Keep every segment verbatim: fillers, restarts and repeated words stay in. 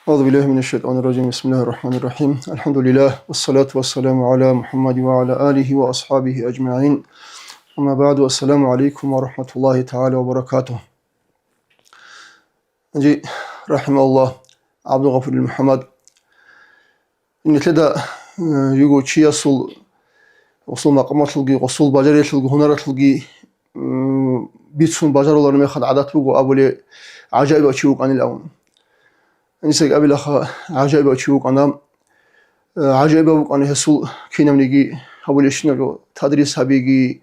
أعوذ بالله من الشيطان الرجيم. بسم الله الرحمن الرحيم. الحمد لله، والصلاة والسلام على محمد وعلى آله وأصحابه أجمعين. أما بعد، السلام عليكم ورحمة الله تعالى وبركاته. Жи, рахималлах, ГӀабдулгъафурил МухӀаммад. Нилъеда, э, йиго чиясул гъосул макъамалъулги, гъосул бажариялъулги, гьунаралъулги, м, бицун бажарулареб мехалъ гӀадат буго абулеб гӀажаибав чи вукӀанилан. Гьанисеги абилаха, гӀажаибав чи вукӀана. Э, гӀажаибав вукӀана гьесул кинабниги гьабулебщинаб жо, тадрис гьабиги,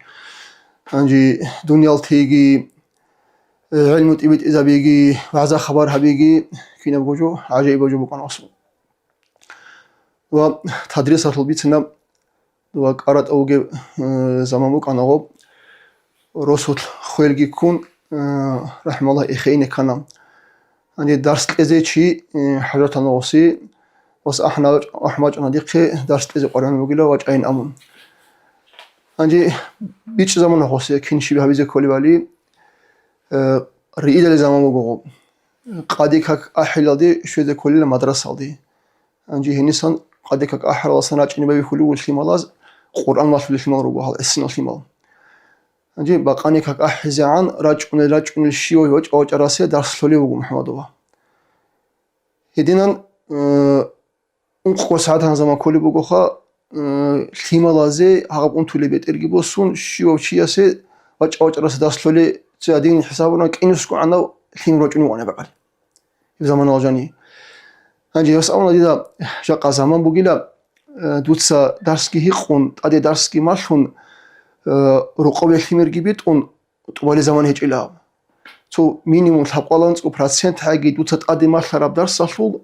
гьанже дуниял теги, э, гӀилму тӀибитӀизабиги, вагӀза-хабар гьабиги, кинабго жо, гӀажаибав жо букӀана гьесул. Ва тадрисалъул бицина ва кӀаратӀа вугев, э, заман букӀана гъоб, росулъ хвелги ккун, э, рахӀмаллагь, эхеине ккана. Гьанже дарс кьезе чи, э, хӀажатана гъоси, вас ахӀна-, ахӀмачӀана дихъе дарс кьезе къваригӀун вугила вачӀайин абун. Гьанже бичӀчӀизабуна гъосе кин щиб гьабизе кколебали, э, риидали заман буго гъоб. Къаде как ахӀилалде щвезе кколила мадрасалде. Гьанже гьенисан къаде как ахӀараласан рачӀине байбихьулев лъималаз, Къуръан малъулел лъимал руго гьал гӀисинал лъимал. Гьанже бакъани как ахӀизегӀан рачӀунел-рачӀунел щивав вачӀа-вачӀарасе дарс лъолев вуго МухӀаммадова. Гьединан, э, ункъго сагӀат гьанжаман кколеб бугоха, э, лъималазе гьагъаб унтулеб бетӀерги босун, щивав чиясе вачӀа-вачӀарасе дарс лъолей цо гьадин хӀисабуна, кӀинусго гӀанав лъим рачӀунев вукӀана бакъали. Гьеб заманалъ жани. Гьанже гьес абуна дида, жакъа заман бугила, э, дуца дарсги гьикъун, тӀаде дарсги малъун, э, рокъобе лъимерги битӀун, тӀубали заман гьечӀила аб. Цо минимум лъабкъоялда анцӀго процент гӀаги дуца тӀаде малъараб дарсалъул,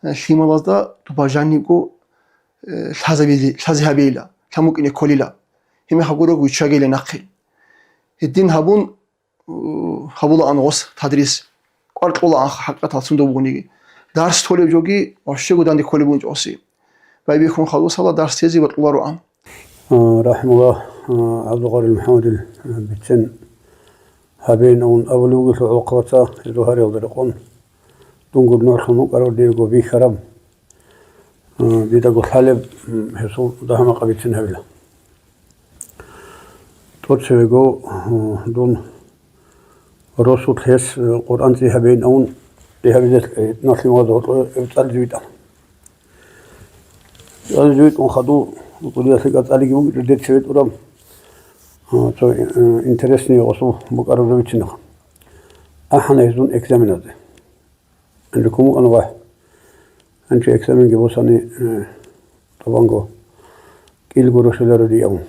э, лъималазда дуба жанибго, э, лъазабизе-, лъазе гьабейила, лъамукӀине кколила. Гьеб мехалъ гурого виччагейила нахъе. Гьедин гьабун, гьабулаан гъос тадрис. КӀвар кьолаан хӀакъикъаталда цун дов вугониги. Дарс толеб жоги, ващего данде кколеб букӀинчӀоси. Байбихьун хадусала дарс тезе бокьулароан. А, рахӀмула, а, ГӀабдулгъарил МухӀаммадил, а, бицен гьабейин абун абулев вугелъул гӀолохъабаца гьезул гьариялда рекъон. Дун гур нугӀлъун вукӀарав диего бихьараб. Э, дидаго лъалеб, м, гьесул дагьа-макъа бицин гьабила. ТӀоцевего, э, дун росулъ гьес, э, Къуръан цӀи гьабейин абун, цӀи гьабизе, э, налъималазда гьоркьоб цӀализе витӀана. ЦӀализе витӀун хадув, кӀудиялъе цӀалиги бугечӀо, дер цеве тӀураб, э, цо, э, интересный гъосул букӀараб жо бицина. АхӀана гьезун экзаменазде. Гьанже кумукъана вагь. Гьанже экзаменги босани, э, тӀубанго кӀил гуро щвеларо дие абун.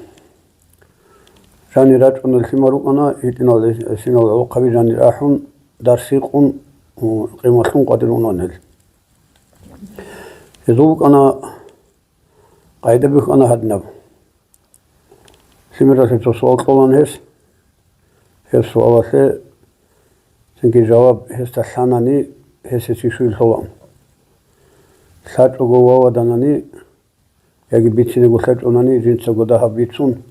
Жани рачӀуна лъимал рукӀана, гьитӀинал гӀисинал гӀолохъаби жани рахӀун, дарс гьикъун, у, къималъун къватӀир унана гьел. Гьезул букӀана, къайда бихьана гьадинаб. Лъимералъе цо суал кьолаан гьес. Гьеб суалалъе цинги жаваб гьесда лъанани, гьес гьесие щвей лъолаан. ЛъачӀого ваваданани яги бицинаго лъачӀунани, жинцаго дагьаб бицун,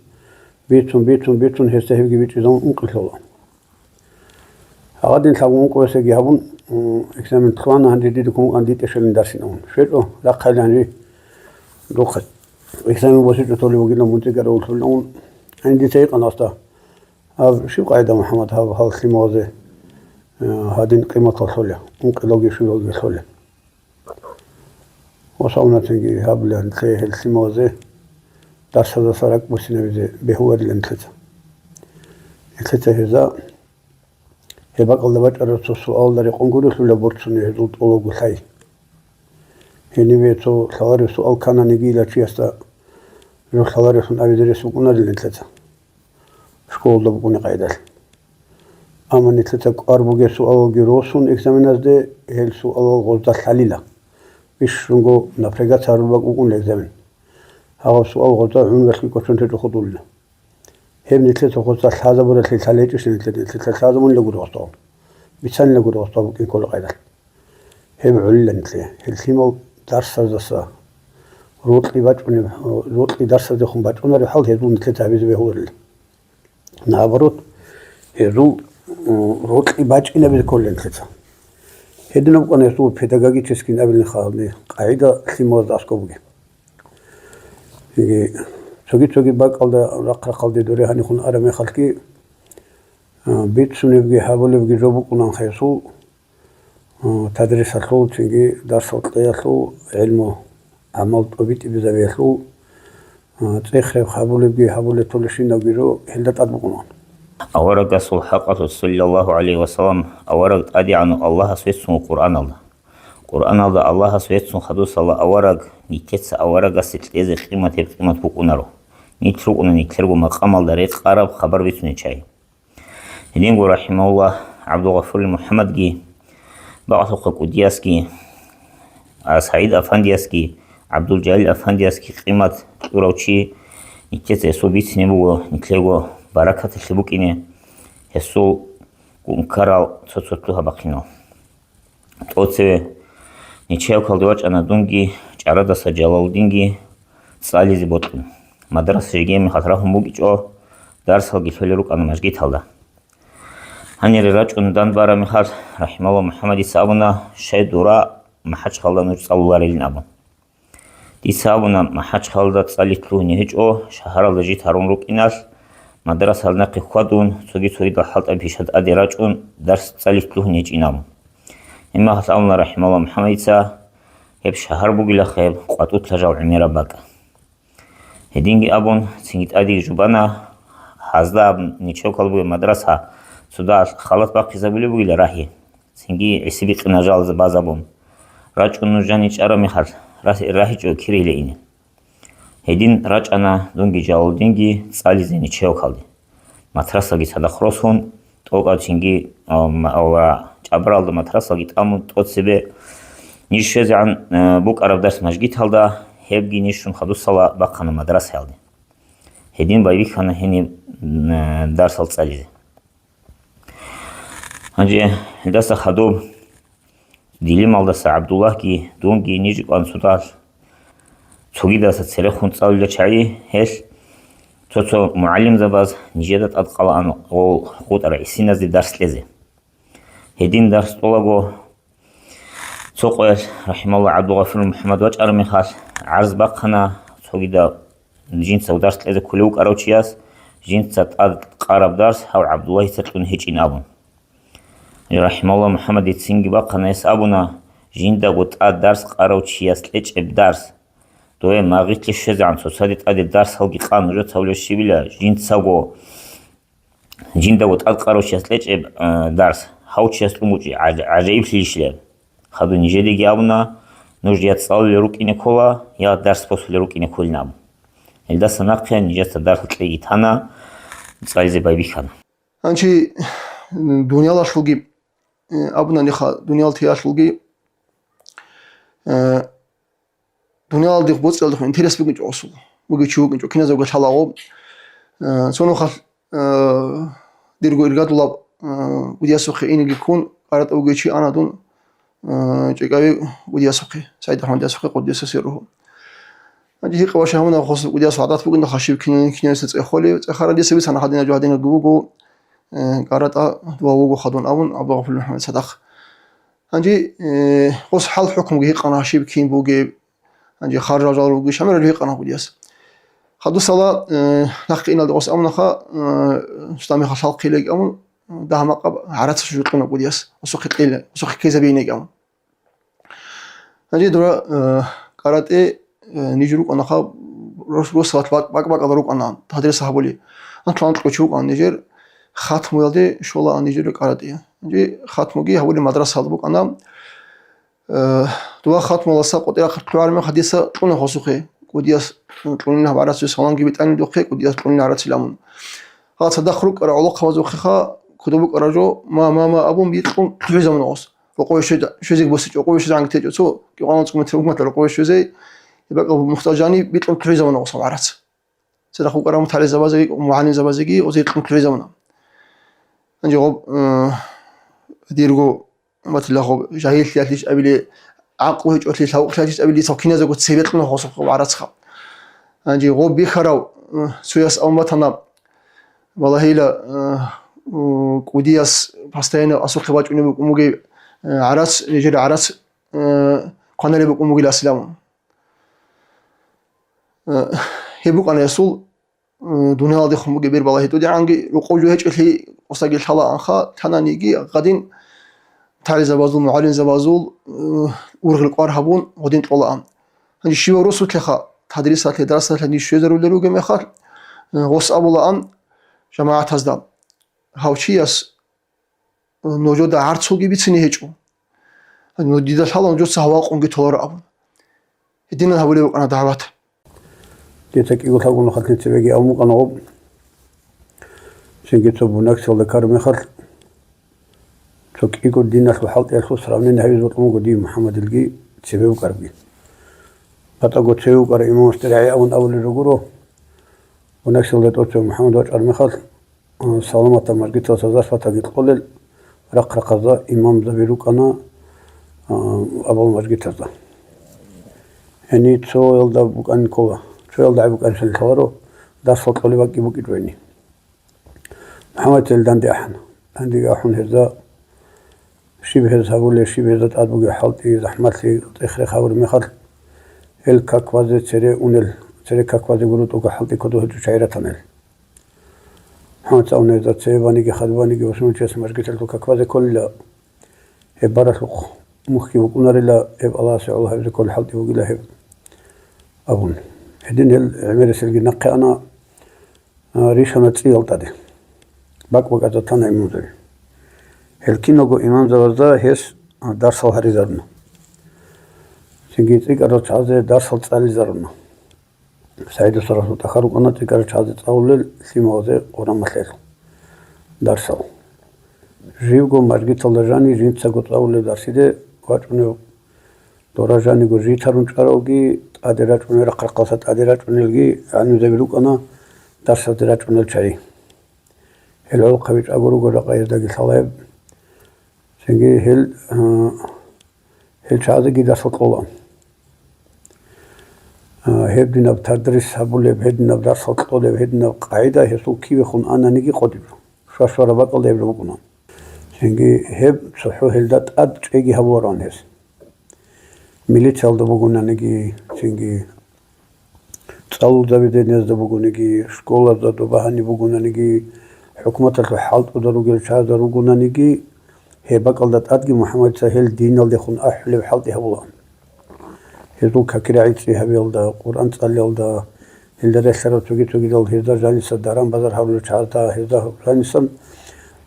бицун, бицун, бицун, гьесда гьебги бичӀчӀизабун ункъи лъолаан. Гьагъадин лъабго ункъоясеги гьабун, м, экзамен лъугьана, гьанже дида кумукъан дитӀа щвелин дарсин абун. ШвечӀо, рахъайилан гьанже духъе. Экзамен босичӀо толеб бугилан мун цӀикӀкӀарав вугилан абун. Гьанже дица гьикъана гьасда: «Гьаб щиб къайда, МухӀаммад, гьаб гьал лъималазе, э, гьадин къиматал лъолеб, ункъиялги щуялги лъолеб?» Ва савнатинги гьабилан нилъее гьел лъималазе дарсаздаса ракӀ буссинабизе бегьуларилан нилъеца. Нилъеца гьезда гьеб бакӀалда бачӀараб цо суалда рекъон гурелъула борцунеб гьезул тӀолабго лъай. Гьенибе цо лъалареб суал ккананиги, ила чиясда жо лъаларевлъун абизе рес букӀунарилан нилъеца. Школалда букӀунеб къайдалъ. Амма нилъеца кӀвар бугеб суалалги росун экзаменазде, гьел суалал гъозда лъалила. Бищунго напрягаться гьарулеб бакӀ букӀуна экзамен. Гьаб суал гъозда гӀумруялъги кӀочон течӀо хутӀулила. Гьеб нилъеца гъозда лъазабуралъе лъалечӀищ нилъеда, нилъеца лъазабунила гури гъозда. Бицанила гури гъозда букӀин ккола къайдалъ. Гьеб гӀолила нилъее. Гьел лъимал дарсаздаса рокьи бачӀунеб, рокьи дарсаздехун бачӀунареб хӀал гьезул нилъеца гьабизе бегьуларила. Наоборот, гьезул, м, рокьи бачӀинабизе кколила нилъеца. Гьединаб букӀана гьесул педагогический абилин халалъе, къагӀида лъималазда аскӀоб бугеб. Цинги цоги-цоги бакӀалда, рахъ-рахъалде доре гьанихун араб мехалъги, а, бицунебги гьабулебги жо букӀунанха гьесул, а, тадрисалъул, цинги дарсал кьеялъул, гӀелму-гӀамал тӀобитӀизабиялъул, а, цӀех-рехс гьабулебги гьабулеб толебщинабги жо гьелда тӀад букӀуна. Аварагасул хӀакъалъулъ, саллаллагьу гӀалайгьи ва саллам, авараг ТӀадегӀанав Аллагьас веццун Къуръаналда. Къуръаналда Аллагьас веццун хадусала авараг, нилъеца аварагасе кьезе къимат гьеб къимат букӀунаро. Нилъ рукӀуна нилъерго макъамалда рекъараб хабар бицунел чагӀи. Гьединго, рахӀимагьуллагь, ГӀабдулгъафурил МухӀаммадги, Бакълъухъа кӀудиясги, а, СагӀид афандиясги, ГӀабдулжалил афандиясги къимат кьурав чи, нилъеца гьесул бицине буго нилъего баракаталъе букӀине, гьесул ккарал цо-цо лъугьа-бахъинал. ТӀоцеве нечаевкалде вачӀана дунги, чӀарадаса Жалалудинги цӀализе бокьун. Мадраса жеги мехалъ рагьун бугичӀо, дарсалги лъолел рукӀана мажгиталда. Гьанире рачӀун дандбараб мехалъ, рахӀимагьуллагь, МухӀаммадица абуна, щай дура МахӀачхъалда нуж цӀалуларилин абун. Дица абуна, МахӀачхъалда цӀалилъ лъугьине гьечӀо, шагьаралда жид гьарун рукӀиналъ, мадрасаялда нахъе хьвадун, цоги-цогидал хӀалтӀаби пиша тӀаде рачӀун, дарс цӀалилъ лъугьине гьечӀин абун. Гьебмехалъ абуна, рахӀимагьуллагь, МухӀаммадица, гьеб шагьар бугилаха гьеб къватӀулъа жал гӀемераб бакӀ. Гьединги абун, цинги тӀадеги жубана, гьазда аб нечевкал бугеб мадраса цода халат бахъизабулеб бугила рагьи. Цинги гӀиси бикъина жал базабун. РачӀун нуж жани чӀараб мехалъ, рагь-, рагьичӀо кире иле ине. Гьедин рачӀана дунги Жалалудинги цӀализе нечевкалде. Матрасалги цадахъ росун, тӀокӀав чинги, а, м-, а, ва чӀабаралда матрасалги тӀамун тӀоцебе ниж щвезегӀан, а, букӀараб дарс мажгиталда, гьебги ниж щун хадусала бахъана мадрасаялде. Гьедин байбихьана гьениб, м, дарсал цӀализе. Гьанже гьелдаса хадуб Дилималдаса ГӀабдуллагьги дунги ниж кӀван цодал. Цогидаса церехун цӀалулел чагӀи гьелъ цо-цо мугӀалимзабаз нижеда тӀадкъалаан гъол гъутӀарай гӀисиназде дарс кьезе. Гьедин дарс тӀолаго, цо къоялъ, рахӀимагьуллагь, ГӀабдулгъафурил МухӀаммад вачӀараб мехалъ, гӀарз бахъана цогидаб жинца дарс кьезе кколев вукӀарав чияс, жинца тӀад къараб дарс гьав ГӀабдуллагьица кьун гьечӀин абун. РахӀимагьуллагь, МухӀаммадицинги бахъана, гьес абуна, жиндаго тӀад дарс къарав чияс кьечӀеб дарс. Дое магъилъе щвезегӀан цоцаде тӀаде дарсалги къан нужеца гьавулев щибила, жинцаго, жиндаго тӀад къарав чияс кьечӀеб, а, дарс, гьав чияс кьун гучӀи гӀаж-, гӀажаиблъилищилан. Хадуб нижедеги абуна, нуж я цӀалулел рукӀине ккола, я дарс босулел рукӀине кколин абун. Гьелдаса нахъе нижеца дарс кьеги тана, цӀализе байбихьана. Гьанчи, м, дуниялалъулги, э, абунаниха, дуниялалъулги, э, дуниялалде боцӀиялдехун интерес бугинчӀо гъосул. Бугев чи вукӀинчӀо, киназего лъалаго. Э, цо нухалъ, э, дирго иргадулаб, э, кӀудиясухъе инеги ккун, КӀаратӀа вугев чи ана дун, э, ЧӀикӀави кӀудиясухъе, СагӀид АхӀмадиясухъе, къуддиса сирругьу. Гьанже гьикъа башай гьабуна, гъосул кӀудиясул гӀадат бугин, хашиб кинин-, кинириса цӀехолев, цӀехаралдиса бицана гьадинаб жо гьадинабго буго, э, КӀаратӀа дова вуго хадун абун, ГӀабдулгъафурил МухӀаммад цадахъ. Гьанже, э, гъос хӀал-хӀукмуги гьикъана, хашиб кин бугеб, гьанже харжал жал ругищ, гьамирал гьикъана кӀудияс. Хадусала, э, нахъе иналде гъос амунаха, э, суда мехалъ хӀалхъилеги амун, дагьа-макъаб гӀарац жо кьуна кӀудияс, осухъе кьела, осухъе ккезабиинеги амун. Гьанже дура, э, КӀаратӀе, э, ниж рукӀанаха, рос-, росалъ бак-, бакӀ-бакӀалда рукӀана, тадриса гьабули. Анкьа-анкьа чи вукӀана нижер, хатмуялде щолаан нижер КӀаратӀе. Гьанже хатмуги гьабули мадрасалда букӀана. Э, дова хатмуласа къотӀи рахъалъ лъугӀараб мехалъ дица кьуна гъосухъе, кӀудияс кьунин гьаб гӀарацие саламги битӀани духъе, кӀудияс кьунин гӀарацил амун. Гьа, цадахъ рукӀарал гӀолохъабазухъеха, кодоб букӀараб жо, ма, ма, ма абун бикьун лъугӀизабуна гъос. Рокъове щвед-, щвезеги босичӀо, рокъове щвезегӀанги течӀо, цо кӀикъоялда цӀумуцӀ рахматла рокъове щвезей, гьеб бакӀал мухтажани бикьун лъугӀизабуна гъос гьаб гӀарац. Цадахъ вукӀарав мутагӀилзабазеги, мугӀалимзабазеги гъозе кьун лъугӀизабуна. Гьанже гъоб, э, дирго батила гъоб жагьиллъиялъищ абили, гӀакълу гьечӀолъи, лъавукълъиялъищ абили, цо киназего цебе кьуна гъосухъе гъоб гӀарацха. Гьанже гъоб бихьарав, э, цояс абун батана, балагьила, э, у, кӀудияс постоянно асухъе бачӀунеб букӀун бугеб, э, гӀарац, жер гӀарац, э, хъваналеб букӀун бугила асилаб. Э, гьеб букӀана гьесул, э, дуниялалдехун бугеб бер балагьи тӀудегӀанги, рокъов жо гьечӀелъи къосаги лъалаанха, лъананиги гъадин талъизабазул, мугӀалимзабазул, э, ургъел кӀвар гьабун гъодин кьолаан. Гьанже щивав росулъеха, тадрисалъе, дарсалъе ниж щвезарулел ругеб мехалъ, э, гъос абулаан жамагӀатазда: «Гьав чияс нужеда гӀарцулги бицине гьечӀо. Ну, дида лъала нужеца гьавал къунги толаро», — абун. Гьединан гьабулеб букӀана дагӀват. Дица кӀиго лъабго нухалъ цебеги абун букӀана гъоб. Цинги цо Буйнакскиялда ккараб мехалъ, цо кӀиго диналъул хӀалтӀиялъул сравнение гьабизе бокьун буго дие МухӀаммадилги цебе букӀарабги. БатӀаго цеве вукӀарав имамасде рагӀи абун абулел ругоро, Буйнакскиялда тӀоцеве МухӀаммад вачӀараб мехалъ, а, Саламатаб мажгиталъа заслатаги кьолел, рахъ-рахъазда имамзаби рукӀана, а, абал мажгитазда. Гьениб цоялда букӀанин ккола, цоялда гӀай букӀанин лъаларо, дарсал кьолеб бакӀги букӀичӀо гьениб. МухӀаммадил данде ахӀана. Дандеги ахӀун гьезда, щиб гьез гьабулеб, щиб гьезда тӀад бугеб хӀалтӀи, захӀмалъи, цӀех-рех гьабураб мехалъ, гьел как базе цере унел, цере как базе гурутӀого хӀалтӀи кодоб гьечӀо чагӀи ратана гьел. МухӀаммад абуна гьезда, цебе баниги, хадуб баниги, бусурманчияс мажгиталъул как базе кколила. Гьеб баралъухъ мухьги букӀунарила, гьеб Аллагьасе гӀоло гьабизе кколеб хӀалтӀи бугила гьеб, абун. Гьедин гьел гӀемериселги нахъе ана, а, рищана цӀиял тӀаде. БакӀ-бакӀазда тана имамзаби. Гьел киналго имамзабазда гьес, а, дарсал гьаризаруна. Цинги цӀикӀкӀарал чагӀазе дарсал цӀализаруна. СагӀидасул рахматуллагь рукӀана цӀикӀкӀарал чагӀазе цӀалулел, лъималазе Къуран малъел дарсал. Живго мажгиталда жанив жинцаго цӀалулеб дарсиде вачӀунев, дора жаниго житарун чӀаравги, тӀаде рачӀунел, рахъ-рахъалъа тӀаде рачӀунелги гӀалимзаби рукӀана, дарсазде рачӀунел чагӀи. Гьел гӀолохъаби чӀаго руго, жакъа гьездаги лъала гьеб. Цинги гьел, а, гьел чагӀазеги дарсал кьола. А, гьеб динаб тадрис гьабулеб, гьединаб дарсал кьолеб, гьединаб къагӀида гьесул кивехун ананиги къотӀичӀо. Шва-швараб бакӀалда гьеб букӀуна. Цинги гьеб цохӀо гьелда тӀад чӀейги гьабулароан гьес. Милициялда бугонаниги, цинги цӀалул заведениязда бугониги, школазда доба гьаниб бугонаниги, хӀукуматалъул хӀалтӀуда ругел чагӀазда ругонаниги, гьеб бакӀалда тӀадги МухӀаммадица гьел диналдехун ахӀулеб хӀалтӀи гьабулаан. Гьезул каки-рагӀи цӀи гьабиялда, Къуръан цӀалиялда, гьелда релълъарал цоги-цогидал, гьезда жаниса даран-базар гьарулел чагӀазда, гьезда жанисан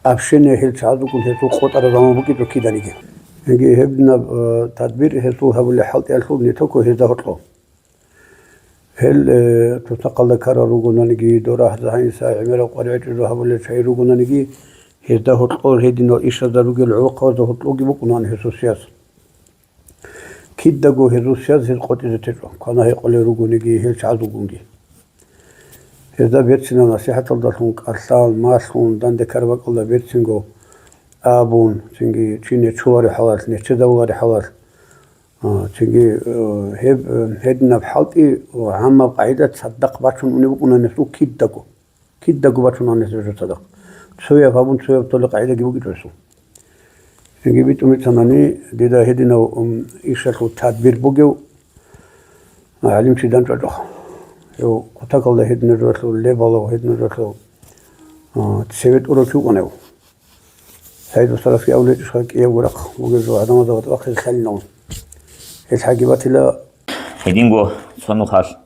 общение гьел чагӀазулгун гьезул къотӀараб заман букӀичӀо киданиги. Яги гьеб динаб, э, тадбир гьезул гьабулеб хӀалтӀиялъул не только гьезда гьоркьо. Гьел, э, тутахъалда ккарал ругонаниги, дора гьанисай гӀемерал къваригӀел чӀужу гьабулел чагӀи ругонаниги, гьезда гьоркьор гьединал ишазда ругел гӀолохъабазда гьоркьоги букӀунаан гьесул сияз. Кидаго гьезул сияз гьез къотӀизе течӀо, квана-гьекъолел ругониги, гьел чагӀазулгунги. Гьезда берцинаб насихӀаталдалъун, кӀалъал, малъун, данде ккараб бакӀалда берцинго абун, цинги чи нечолареб хӀалалъ, нечедавулареб хӀалалъ, а, цинги, э, гьеб, э, гьединаб хӀалтӀи ва гӀаммаб къагӀида цадахъ бачун унеб букӀунаан гьесул кидаго. Кидаго бачун ана гьесул цадахъ. Цояб гьабун, цояб толеб къагӀидаги бугичӀо гьесул. Цинги битӀун бицанани, дида гьединав, ум, ишалъул тадбир бугев гӀалимчи дандчӀвачӀо. Гьев кутакалда гьединав жоялъул, лебалав гьединав жоялъул, а, цеве тӀурав чи вукӀана гьев. СагӀид Усаравги абулеб гьечӀищха, кӀиябго рахъ бугеб жо гӀадамазда батӀа бахъизе лъалин абун. Гьелъ гьаги батила. Гьединго цо нухалъ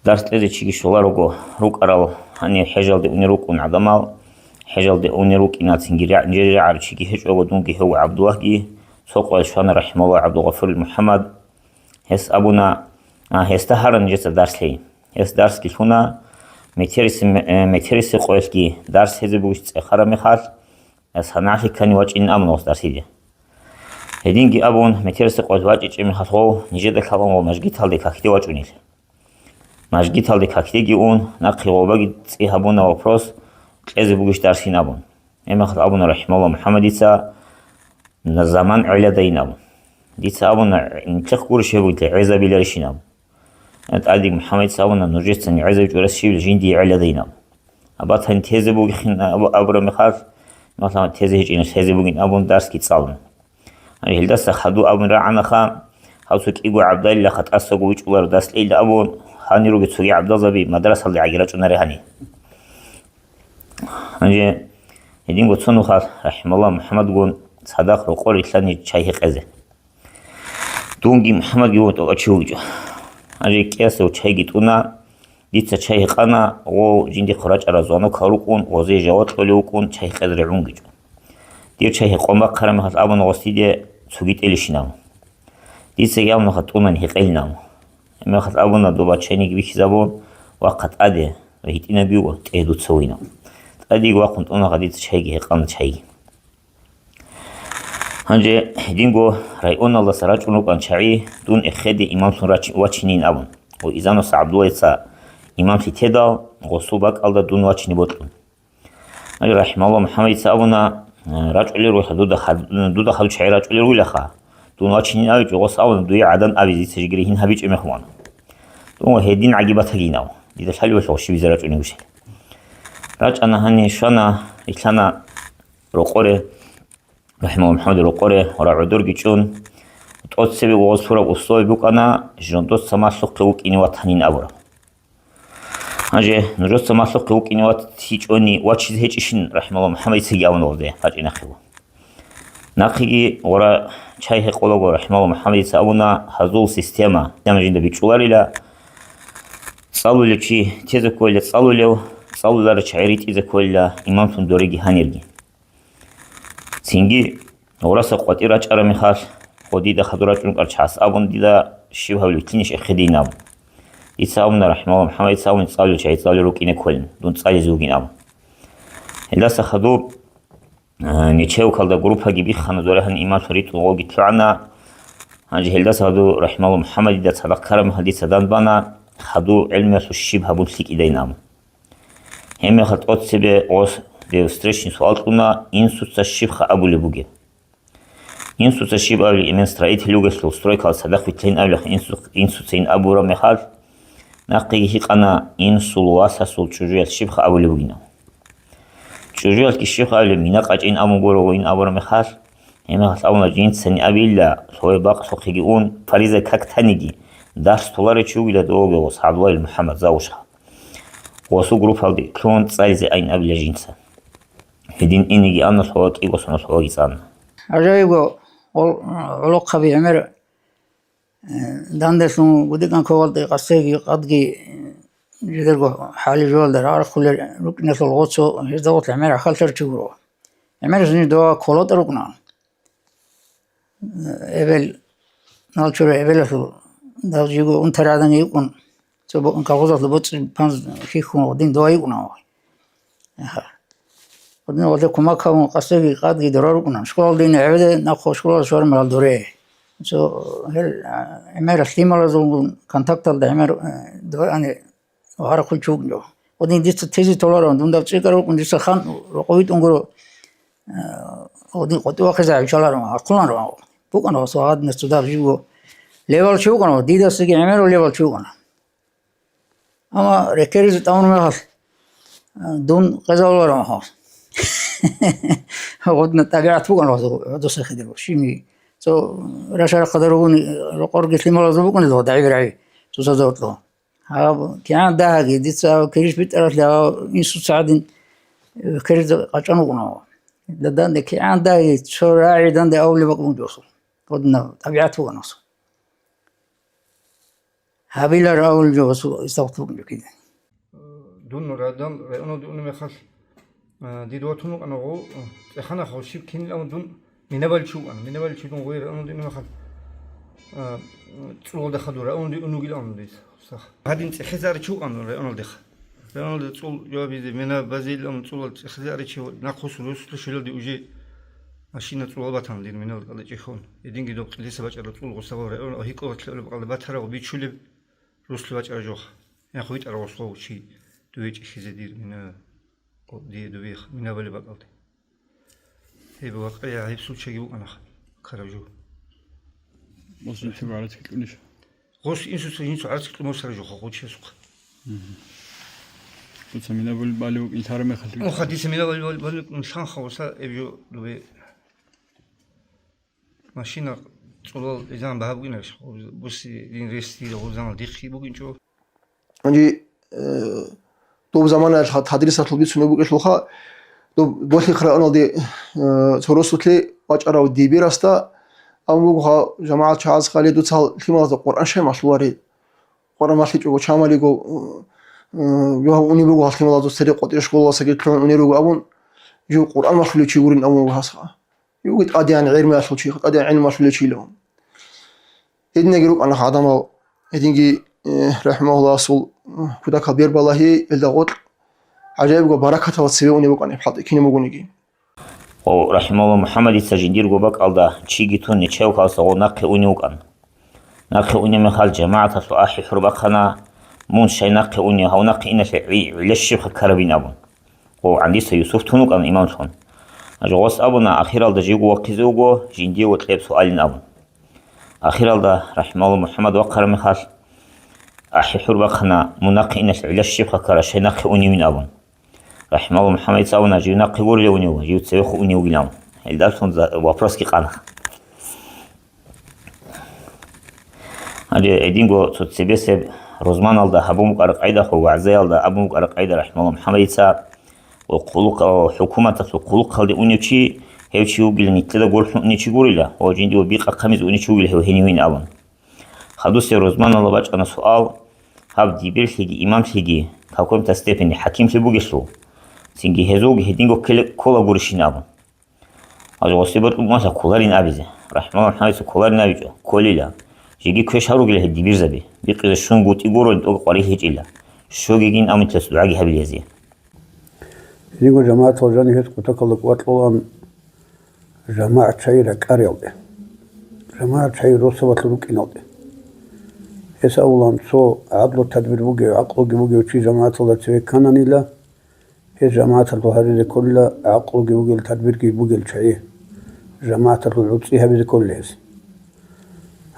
дарс кьезе чиги щоларого, рукӀарал гьанив хӀежалде унел рукӀун гӀадамал, хӀежалде унел рукӀинацинги рагӀ-, жери рагӀарав чиги гьечӀого, дунги гьев ГӀабдуллагьги, цо къоялъ щвана, рахӀимагьуллагь, ГӀабдулгъафурил МухӀаммад. Гьес абуна, а, гьесда гьарун нижеца дарс лъей. Гьес дарсги лъуна, метерисеб, э, метерисеб къоялъги дарс лъезе бугищ цӀехараб мехалъ, гьес гьанагӀлъи ккани вачӀинин абуна гьес дарсиде. Гьединги абун, метерисеб къоялъ вачӀичӀеб мехалъ гъов нижеда лъалаан ва мажгиталде какде вачӀунел. Мажгиталде какдеги ун, нахъе гъобаги цӀи гьабуна вопрос, кьезе бугищ дарсин абун. Гьеб мехалъ абуна, рахӀимагьуллагь, МухӀаммадица, заман гӀелладайин абун. Дица абуна, нилъехъ гурищ гьеб гӀезабиларищин абун. ТӀадеги МухӀаммадица абуна, нужеца нигӀезабичӀо рас щибил жиндие гӀелладайин абун. Абатани тезе бугехъин аб-, абураб мехалъ, Масала, тезе гьечӀин, лъезе бугин абун дарсги цӀалун. Гьанже гьелдаса хадув абун рагӀанаха, гьав цо кӀиго гӀабдалилаха тӀасаго вичӀуларо дас лъейилан абун, гьанируги цоги гӀабдалзаби мадрасалде гӀаги рачӀунаре гьани. Гьанже гьединго цо нухалъ, рахӀималлагь, МухӀаммадгун цадахъ рокъор рилълъани чай гьекъезе. Дунги МухӀаммадги вугев тӀокӀав чи вугичӀо. Гьанже кӀиясев чайги тӀуна, дица чай гьекъана, гъов жиндихъ рачӀарал звонокал рукӀун, гъозе жаваб кьолев вукӀун, чай гьекъезе регӀунгичӀо. Дир чай гьекъон бахъараб мехалъ абуна гъос диде цоги тӀелищинав. Дицаги абунаха тӀунани гьекъелинав. Гьеб мехалъ абуна, доба чайниги бихьизабун, вахъа тӀаде ва гьитӀинаб буго тӀе дуца вугинав. ТӀадеги вахъун тӀунаха дица чайги гьекъана чайги. Гьанже гьединго районалдаса рачӀун рукӀан чагӀи дун эхеде имамлъун рач-, вачинин абун, ва Изануса ГӀабдуллайца имамлъи тедал, гъосул бакӀалда дун вачине бокьун. Гьанже рахӀималлагь МухӀаммадица абуна, э, рачӀулел ругьа дуда хад-, дуда хадув чагӀи рачӀулел ругилаха, дун вачинин абичӀо, гъос абуна, дуе гӀадан абизе дица жигири гьин гьабичӀеб мехалъ ван. Дун гьедин гӀаги батагинав, дида лъалевалъ гъов щибизе рачӀунев вугищали. РачӀана гьанир щвана, рилълъана рокъоре, рахӀималлагь МухӀаммад рокъоре, гъора гӀодорги чӀун, тӀоцебе гъос лъураб условие букӀана, жиндоца малъухъе вукӀине ватанин абураб. Гьанже нужеца малъухъе вукӀине ватичӀони вачизе гьечӀищин, рахӀималлагь МухӀаммадицаги абуна гъозде гьачӀинахъего. Нахъеги гъора чай гьекъолаго, рахӀималлагь МухӀаммадица абуна, гьазул система, система жинда бичӀчӀуларила, цӀалулев чи тезе кколила цӀалулев, цӀалуларел чагӀи ритӀизе кколила имамлъун дореги гьанирги. Цинги, гъораса къватӀир рачӀараб мехалъ, гъо дида хадур рачӀун рукӀарал чагӀас абун, дида щиб гьабилеб, вилълъинищ эхедин абун. Дица абуна, рахӀималлагь МухӀаммадица абун, цӀалулел чагӀи цӀалулел рукӀине кколин, дун цӀализе вугин абун. Гьелдаса хадуб, а, нечевкалда группаги биххана, дорегьан имамлъун ритӀун гъоги лъугӀана. Гьанже гьелдаса хадуб, рахӀималлагь МухӀаммадида цадахъ ккараб мехалъ дица данбана, хадуб гӀелмуялъул щиб гьабун лъикӀидайин абун. Гьебмехалъ тӀоцебе гъос дев встречный суал кьуна, инсуца щибха абулеб бугеб. Инсуца щиб абилеб, эмен строитель вугелъул, стройкалда цадахъ вилълъин абилаха инсу-, инсуцин абураб мехалъ, нахъеги гьикъана, инсул васасул чӀужуялъ щибха абулеб бугинав. ЧӀужуялъги щибха абилеб, мина къачӀин абун гурого ин абураб мехалъ, гьебмехалъ абуна, жинцани абила, лъове бакълъухъеги ун, фариза как таниги, дарс толарев чи вугила довеги гъос, ГӀабдуллагьил МухӀаммад Завушха. Гъосул группалде лъугьун цӀализе айин абила жинца. Гьедин инеги ана лъугьа, кӀиго соналъ лъугьаги цӀана. ГӀажаибго гъол-, гӀолохъаби гӀемер, э, данделъун гудикан когъалде къасеги къадги, э, жидерго хӀали-жугьалда рагъарахъулел рукӀиналъул гъоцо гьезда гъорлъ гӀемер ахалъар чи гуро. ГӀемер жини дова колотӀа рукӀуна. Эбел, налчура эбелалъул дав жиго унтарагӀадан йикӀун, цо бо-, колхозалъул боцӀи-панз хьихьун гъудин дова йикӀуна. Аха. Гъудин гъоде кумак гьабун, къасиги къадги дора рукӀуна. Школалда ине гӀевде, нахъо школалда щвармарал доре. Цо гьел, а, гӀемер лъималазулгун контакталда гӀемер, а, дова ани Гьарахъулчи вукӀинчӀо. Гъодин дица тезе толаро, дунда цӀикӀкӀараб букӀун, дица хан рокъов витӀун гуро, э, гъодин къотӀи вахъизе гӀевчаларо, ахъуларо. БукӀана гъос гьадинас цо дагь живго левал чи вукӀана, дидасаги гӀемерав левал чи вукӀана. Амма рекеризе тӀамун мехалъ, э, дун къезалуларо гьас. Гъодина тӀабигӀат букӀана гьадусахъе дирго. Щибни цо рашарахъадар ругони, рокъорги лъималазул букӀунел гьадин гӀибрагӀи, цоцазда гьоркьо. Гьаб кигӀан дагьаги, дица гьаб кирис битӀаралъе гьав инсуца гьадин, э, ккеризе къачӀан вукӀунав. Данде кигӀан дагьаги цо рагӀи данде авулеб бакӀ бугеб асул. Гъодинаб тӀабигӀат буган асул. Гьабилар авулеб жо асул, истагъут бугеб жо кидан. Дун радан районалде уна мехалъ, А, дид ватун вукӀана гъов, а, цӀеханахъ гъов щиб кинилан дун минабали чи вукӀана. Минабали чи дун гъой районалде уна мехалъ, а, цӀулалда хадур районалде ун вугилан дис. Сах. Гьадин цӀехезе аричи вукӀана районалдеха. Районалде цӀул жавабизе, мина базилан цӀулал цӀехезе аричи нахъ гъосул росулъа щвелалде уже машина цӀулал батана дир минал кӀалда чӀехун. Эдинги доб кьилиса бачӀараб цӀул гъосабал район, гьикъо батлъи батарагъ бичулеб руслъи бачӀараб жох. Яхъ витӀарагъ гъос гъов чи дуе чӀехизе дир мина. Дие дубех минабали бакӀалде. Гьеб вакъия гьеб случайги букӀана караб жо. Муслим чи гӀарацги кьунищ? Гъос инсуца жинцу гӀарацги кьун сара жо хъочесухъ. Мгм. Дуца мина бал-, балев вукӀин лъараб мехалъ. Муха, дица мина бал-, бал-, балев вукӀин лъан хавуса эбжо дубе машина цӀулал изан багьа бугинарищ, буси дин рес дила гъузанал дихъи бугинчӀо. Гьанже, э, доб заманаялъ тадрисалъул бицунеб букӀелъулха, доб Болъихъ районалде, э, цо росулъе вачӀарав дибирасда абун буго, гьав жамагӀат чагӀаз хали дуцал лъималазда Къуръан щай малъулари? Къуръан малъичӀого чамалиго, э, э, жугьав унеб буго гьал лъималазул цере къватӀире школаласаги лъугӀун унел руго абун, жив Къуръан малъулев чи гурин абун буго гьасха. Юги тӀадегӀан гӀелмуялъул чи, тӀадегӀан гӀелму малъулев чилав. Гьединаги рукӀана гьадамал, гьединги, э, рахӀимагьуллагь, асул, э, кутакал бербалагьи, гьелда гъоркь гӀажаибго баракаталда цеве унеб букӀана гьеб хӀалтӀи кинаб бугониги. Ва рахӀимагьуллагь, МухӀаммадица жиндирго бакӀалда чиги тун нечаевхаласа гъо нахъе унев вукӀан. Нахъе унеб мехалъ жамагӀаталъул ахӀи-хӀур бахъана, мун щай нахъе уни, гьав нахъе иналъе гӀи-, гӀилла щибха ккарабин абун. Гъов гӀандиса Юсуф тун вукӀана имамлъун. Гьанже гъос абуна, ахиралда живго вахъизе вуго, жиндие вокьеб суалин абун. Ахиралда, рахӀимагьуллагь, МухӀаммад вахъараб мехалъ, ахӀи-хӀур бахъана, мун нахъе иналъ гӀилла щибха ккара, щай нахъе уневин абун. РахӀимагьуллагь, МухӀаммадица абуна, жив нахъе гурилев унев, жив цевехъ уневгилан. Гьелдалъун за-, вопросги къана. Гьанже гьединго цо цебесеб рузманалда гьабун букӀараб къайдахъо, вагӀзаялда абун букӀараб къайда, рахӀимагьуллагь, МухӀаммадица, ва хъулухъ-, ва хӀукуматалъул хъулухъалде унев чи, гьев чи вугилан нилъеда гурхӀун унев чи гурила, ва жиндие бикъа-, камизе унев чи вугила гьев гьенивин абун. Хадусеб рузманалда бачӀана суал, гьаб дибирлъиги имамлъиги какой-то степени хӀакимлъи бугелъул, цинги гьезулги гьединго ккеле-, ккола гурищин абун. Гьанже гъосие бокьун буго кколарин абизе. РахӀимагьуллагь, МухӀаммадица кколарин абичӀо, кколила. Жеги квеш гьаругила гьеб дибирзаби. Бикъизе щун гутӀи гуро, нитӀолги къварилъичӀила. Щогигин абун нилъеца дугӀаги гьабила гьезие. Гьединго жамагӀатал жанив гьес кутакалда кӀвар кьолаан жамагӀат чагӀи ракӀариялде, жамагӀат чагӀи росабалъул рукӀиналде. Гьес абулаан, цо гӀадлу тадбир бугев, гӀакълуги бугев чи жамагӀаталда цеве ккананила, гьес жамагӀаталъул гьаризе кколила гӀакълуги бугел, тадбирги бугел чагӀи, жамагӀаталъул гӀуцӀи гьабизе кколила гьес.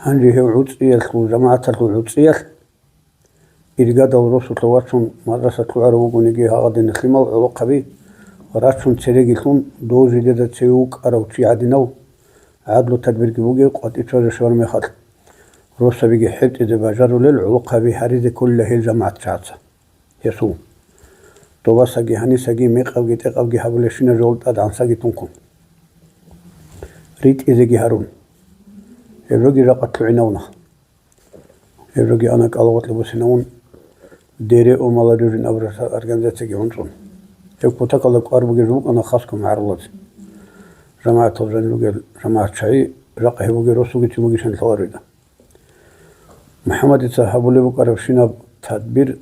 Гьанже гьев гӀуцӀиялъул, жамагӀаталъул гӀуцӀиялъ иргадал росулъа вачун, мадраса лъугӀарав вугониги гьагъадина лъимал гӀолохъаби, рачун цереги лъун, дов жидеда цеве вукӀарав чи гӀадинав, гӀадлу тадбирги бугев къватӀив чӀвазе щвараб мехалъ, росабиги хӀетӀизе бажарулел гӀолохъаби гьаризе кколила гьел жамагӀат чагӀаца. Гьесул добасаги гьанисаги, мекъабги тӀекъабги гьабулебщинаб жо тӀад гӀансаги тункун, ритӀизеги гьарун. Гьеб жоги жакъа лъугӀинавуна. Гьеб жоги ана кӀалагъоркье босинавун, Дере о молодёжин абураб организацияги гьунцӀун. Гьеб кутакалда кӀвар бугеб жо букӀана хасго магӀарулазе. ЖамагӀатал жанир ругел жамагӀат чагӀи, жакъа гьеб бугел росулгицин бугищан лъаларуйда. МухӀаммадица гьабулеб букӀарабщинаб тадбир,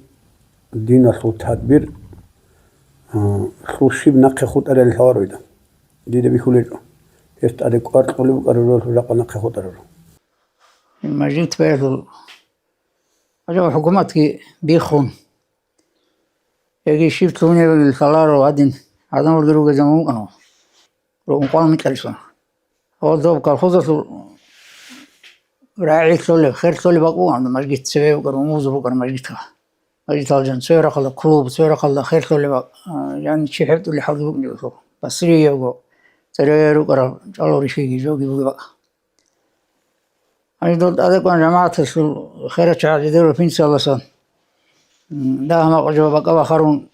диналъул тадбир, а, лъу щиб нахъе хутӀарали лъаларуйда. Дида бихьулечӀо. Гьес тӀаде кӀвар кьолеб букӀараб жо жакъа нахъе хутӀараб жо. Мажгит баялъул, гьанже хӀукуматги биххун, яги щиб лъугьунебали лъаларо гьадин, гӀадамалги ругезан вукӀана, рукъун къван микьалъун. Гьал доб колхозалъул рагӀи лъолеб, хер лъолеб бакӀ букӀана, мажгит цеве букӀана, умуза букӀана мажгитха. Мажгитал жан цеве рахъалда клуб, цеве рахъалда хер лъолеб бакӀ, а, яни чи хӀебтӀулеб хӀалги букӀунеб гьесул. Басриябго, цере рукӀараб чӀалал рихиги жоги бугеб бакӀ. Гьанже дол тӀадекъон жамагӀаталъул херачагӀаз жидерго пенсияласан, м, дагьа-макъ жо бакӀа бахарун,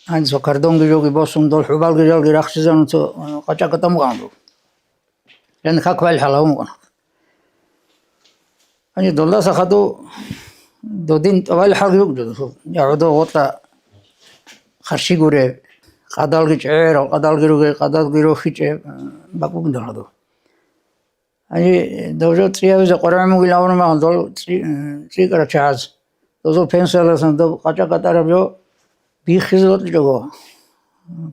гьанже цо кардонги жоги босун, дол хӀубалги жалги рахчизарун цо, м, къача-къатӀа мукъана дол. Яни как балъ гьалав мукъана. Гьанже долдаса хадув додин тӀубал хӀалги вукӀун, я гӀодов гъотӀа харщи гуре, къадалги чӀегӀерал, къадалги руге, къадалги рохичӀеб, м, бакӀ бугин дол гьадув. Гьанже дов жо цӀиявизе къваригӀун бугин абуна магьун дол цӀи-, цӀикӀкӀарал чагӀаз. Дозул пенсияласан доб къача кӀатӀараб жо биххизе бокьичӀого,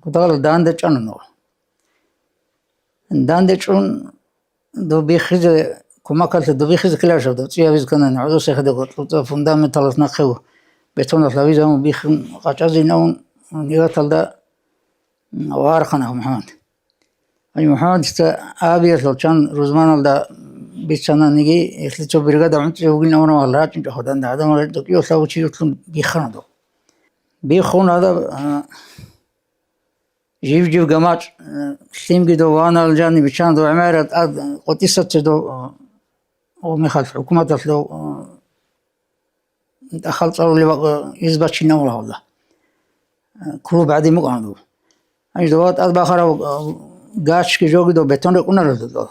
кутакалда данде чӀана нугъ. Данде чӀун доб биххизе, кумакалъе доб биххизе ккеларищ доб цӀиявизе кканани, гӀодов сехидаго, цӀуцӀа фундаменталас нахъего бетоналъ гьавизабун биххун къачӀазейин абун, нигаталда вархана МухӀаммад. Гьанже МухӀаммадица абиялъул чан рузманалда бицананиги, гьелъие цо бригада гӀунтӀизе вугин абуна ва рачӀинчӀо гьадан, гӀадамал рачӀинчӀо кӀиго-лъабго чи ютлъун биххана дов. Биххун гьадаб, а, жив-жив гамачӀ, а, лъимги дов ванал жаниб биччан дов гӀемерал тӀад къотӀиса цо дов, а, гъомехалъ хӀукуматалъ дов, а, тӀахал цӀалулеб бакӀ, а, избачинавула гьавла. А, клуб гӀадин букӀана дов. Гьанже дова тӀад бахарав, а, гачги жоги дов бетон рекъунарел дов.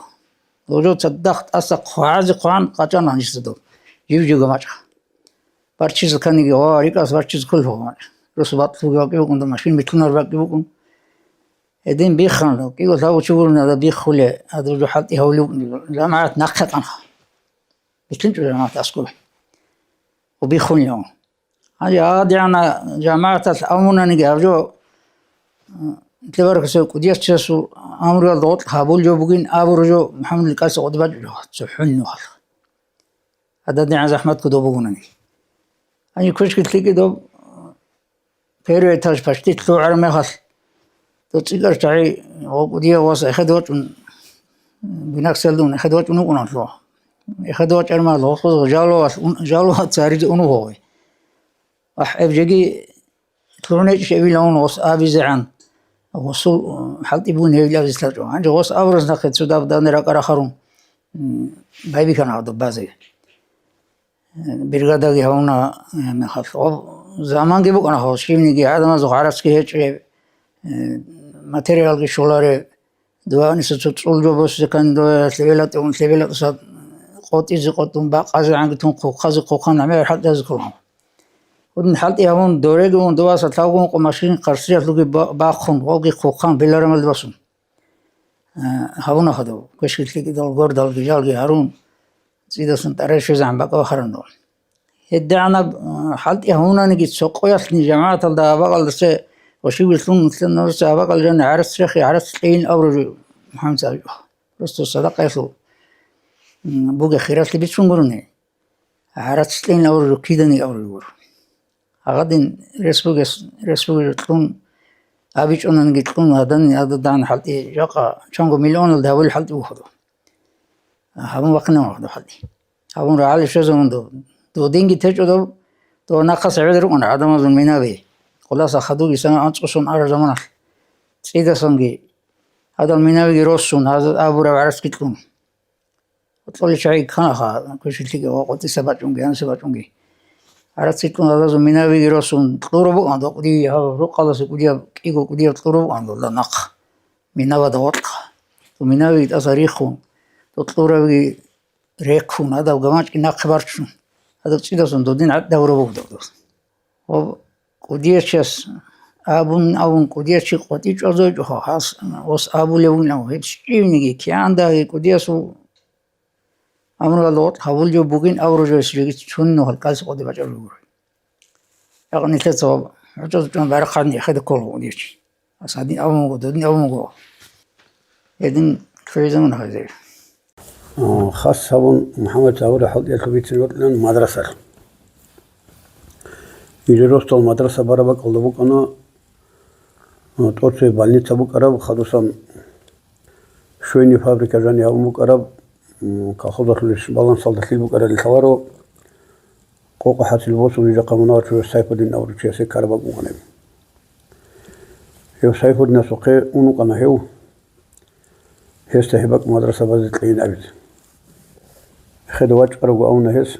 Дов жо цадахъ тӀаса хъвагӀазе хъван къачӀана гьанжеца дов. Жив-жив гамачӀ. Барччизе кканиги, ва рикӀас барччизе кколев вугӀан. Росу батӀлъуги бакӀи букӀун, машин битлъунар бакӀи букӀун. Гьедин биххана, кӀиго лъабго чи гурони гьадаб биххулей, гьадаб жо хӀалтӀи гьавулев вукӀун. ЖамагӀат нахъе къанха. БитлъинчӀо жамагӀат аскӀобе. Ва биххунев. Гьанже гьадигӀанаб жамагӀаталъ абунаниги гьаб жо, м, нилъер баракасул кӀудияс чиясул амруялда гъоркь гьабулеб жо бугин абураб жо МухӀаммадил кӀалъа къоде бачӀунеб жо, цохӀо нухалъ. ГьададигӀан захӀмат кодоб бугонаниги. Гьанже квешги лъикӀи доб, первый этаж почти лъугӀараб мехалъ, дов цӀикӀкӀараб чагӀи ва кӀудияв вас эхеде вачӀун, бинахъсиялда ун эхеде вачӀун вукӀунаблъо. Эхеде вачӀараб мехалъ гъолъ жалавалъ ун, жалаваца гьаризе ун вуго. АхӀ, гьеб жеги лъугӀун гьечӀищ эбилан ун гъос абизегӀан, гъосул, э, хӀалтӀи бугин гьебил абизе лъачӀо. Гьанже гъос абурас нахъе цо даб данде ракӀа рахарун, м, байбихьана гьадаб базе. Э, бригадаги гьавуна, э, мехалъ. Гъоб заманги букӀана гьав, щибниги гӀадамазул гӀарацги гьечӀеб, э, материалги щолареб. Дова гьаниса цо цӀул жо босизе ккани, дова лъебелатӀе ун, лъебелатӀаса къотӀизе къотӀун, бакъазегӀанги тун, хъухъазе хъухъан, гӀемер хӀалтӀизе кколан. Гьудин хӀалтӀи гьавун, дореги ун, доваса лъабго ункъо машин къарсиялъулги ба-, бахъун, гъолги хъухъан, беларамалде басун. Э, гьавуна хадув, квешги лъикӀидал, гордалги жалги гьарун, цӀидасан тӀаре щвезегӀан бакӀ бахаран дов. ГьедигӀанаб, э, хӀалтӀи гьавунаниги цо къоялъни жамагӀаталда абакъалдаса ва щиб вилълъун нилъер нураса абакъал жани гӀарац рехи, гӀарац кьейин абураб жо, МухӀаммад, просто садакъаялъул, м, бугеб хиралъи бицун гурони, гӀарац кьейин абураб жо киданиги абураб жо гуро. Гьагъадин рес бугес, рес бугеб жо кьун, абичӀонаниги кьун, гьадани гьададагӀан хӀалтӀи жакъа чанго миллионалда гьабулеб хӀалтӀи буго дов. Гьабун бахъинавун гьадаб хӀалтӀи. Гьабун рагӀалде щвезавун дов. Додинги течӀо дов, дов нахъа гӀемер рукӀана гӀадамазул минаби. Къуласа хадуги сана анцӀго сон араб заманалъ. ЦӀидасанги гьадал минабиги росун, гьаза абураб гӀарацги кьун. Кьолел чагӀи кканаха, квешги лъикӀи ва къотӀиса бачӀунги, гьаниса бачӀунги. ГӀарацги кьун гьазазул минабиги росун, кьураб букӀан дов кӀудияб, гьаб рукъаласе кӀудияб, кӀиго кӀудияб кьураб букӀан дов нахъ. Минабада гъоркьа. Дов минабиги тӀаса риххун, дов кьурабиги рехун, гьадаб гамачӀги нахъе барчун, гьадаб цӀидасан додин гӀадда гьураб бугодав дов. Ва кӀудияв чияс абун, абун кӀудияв чи къватӀив чӀвазавичӀоха, гьас, гъос абулев вугин, гьеб щивниги, кигӀандаги кӀудиясул амруялда гъоркь гьабулев бугин абураб жо гьес жеги цунинал кӀалъа къоде бачӀарулев гуро. Якъ нилъеца гьучӀаз чӀун барахъарни эхеде ккола кӀудияв чи. Гьас гьадин абун буго, додин абун буго. Гьедин кквей замана гьазир. А, хас гьабун, МухӀаммад гьабураб хӀалтӀиялъул бицин бокьилан мадрасалъ. Иле росдал мадраса бараб бакӀалда букӀана, а, тӀоцебе больница букӀараб, хадусан швейный фабрика жани гьабун букӀараб, м, колхозалъулищ балансалда лъил букӀарали лъаларо, къокъа хӀасил босун жакъа мунагьал чурас Сайфуддин абурав чиясе ккараб бакӀ букӀана гьеб. Гьев Сайфуддинасухъе ун вукӀана гьев, гьесда гьеб бакӀ мадраса базе кьейин абизе. Эхеде вачӀарабго абуна гьес,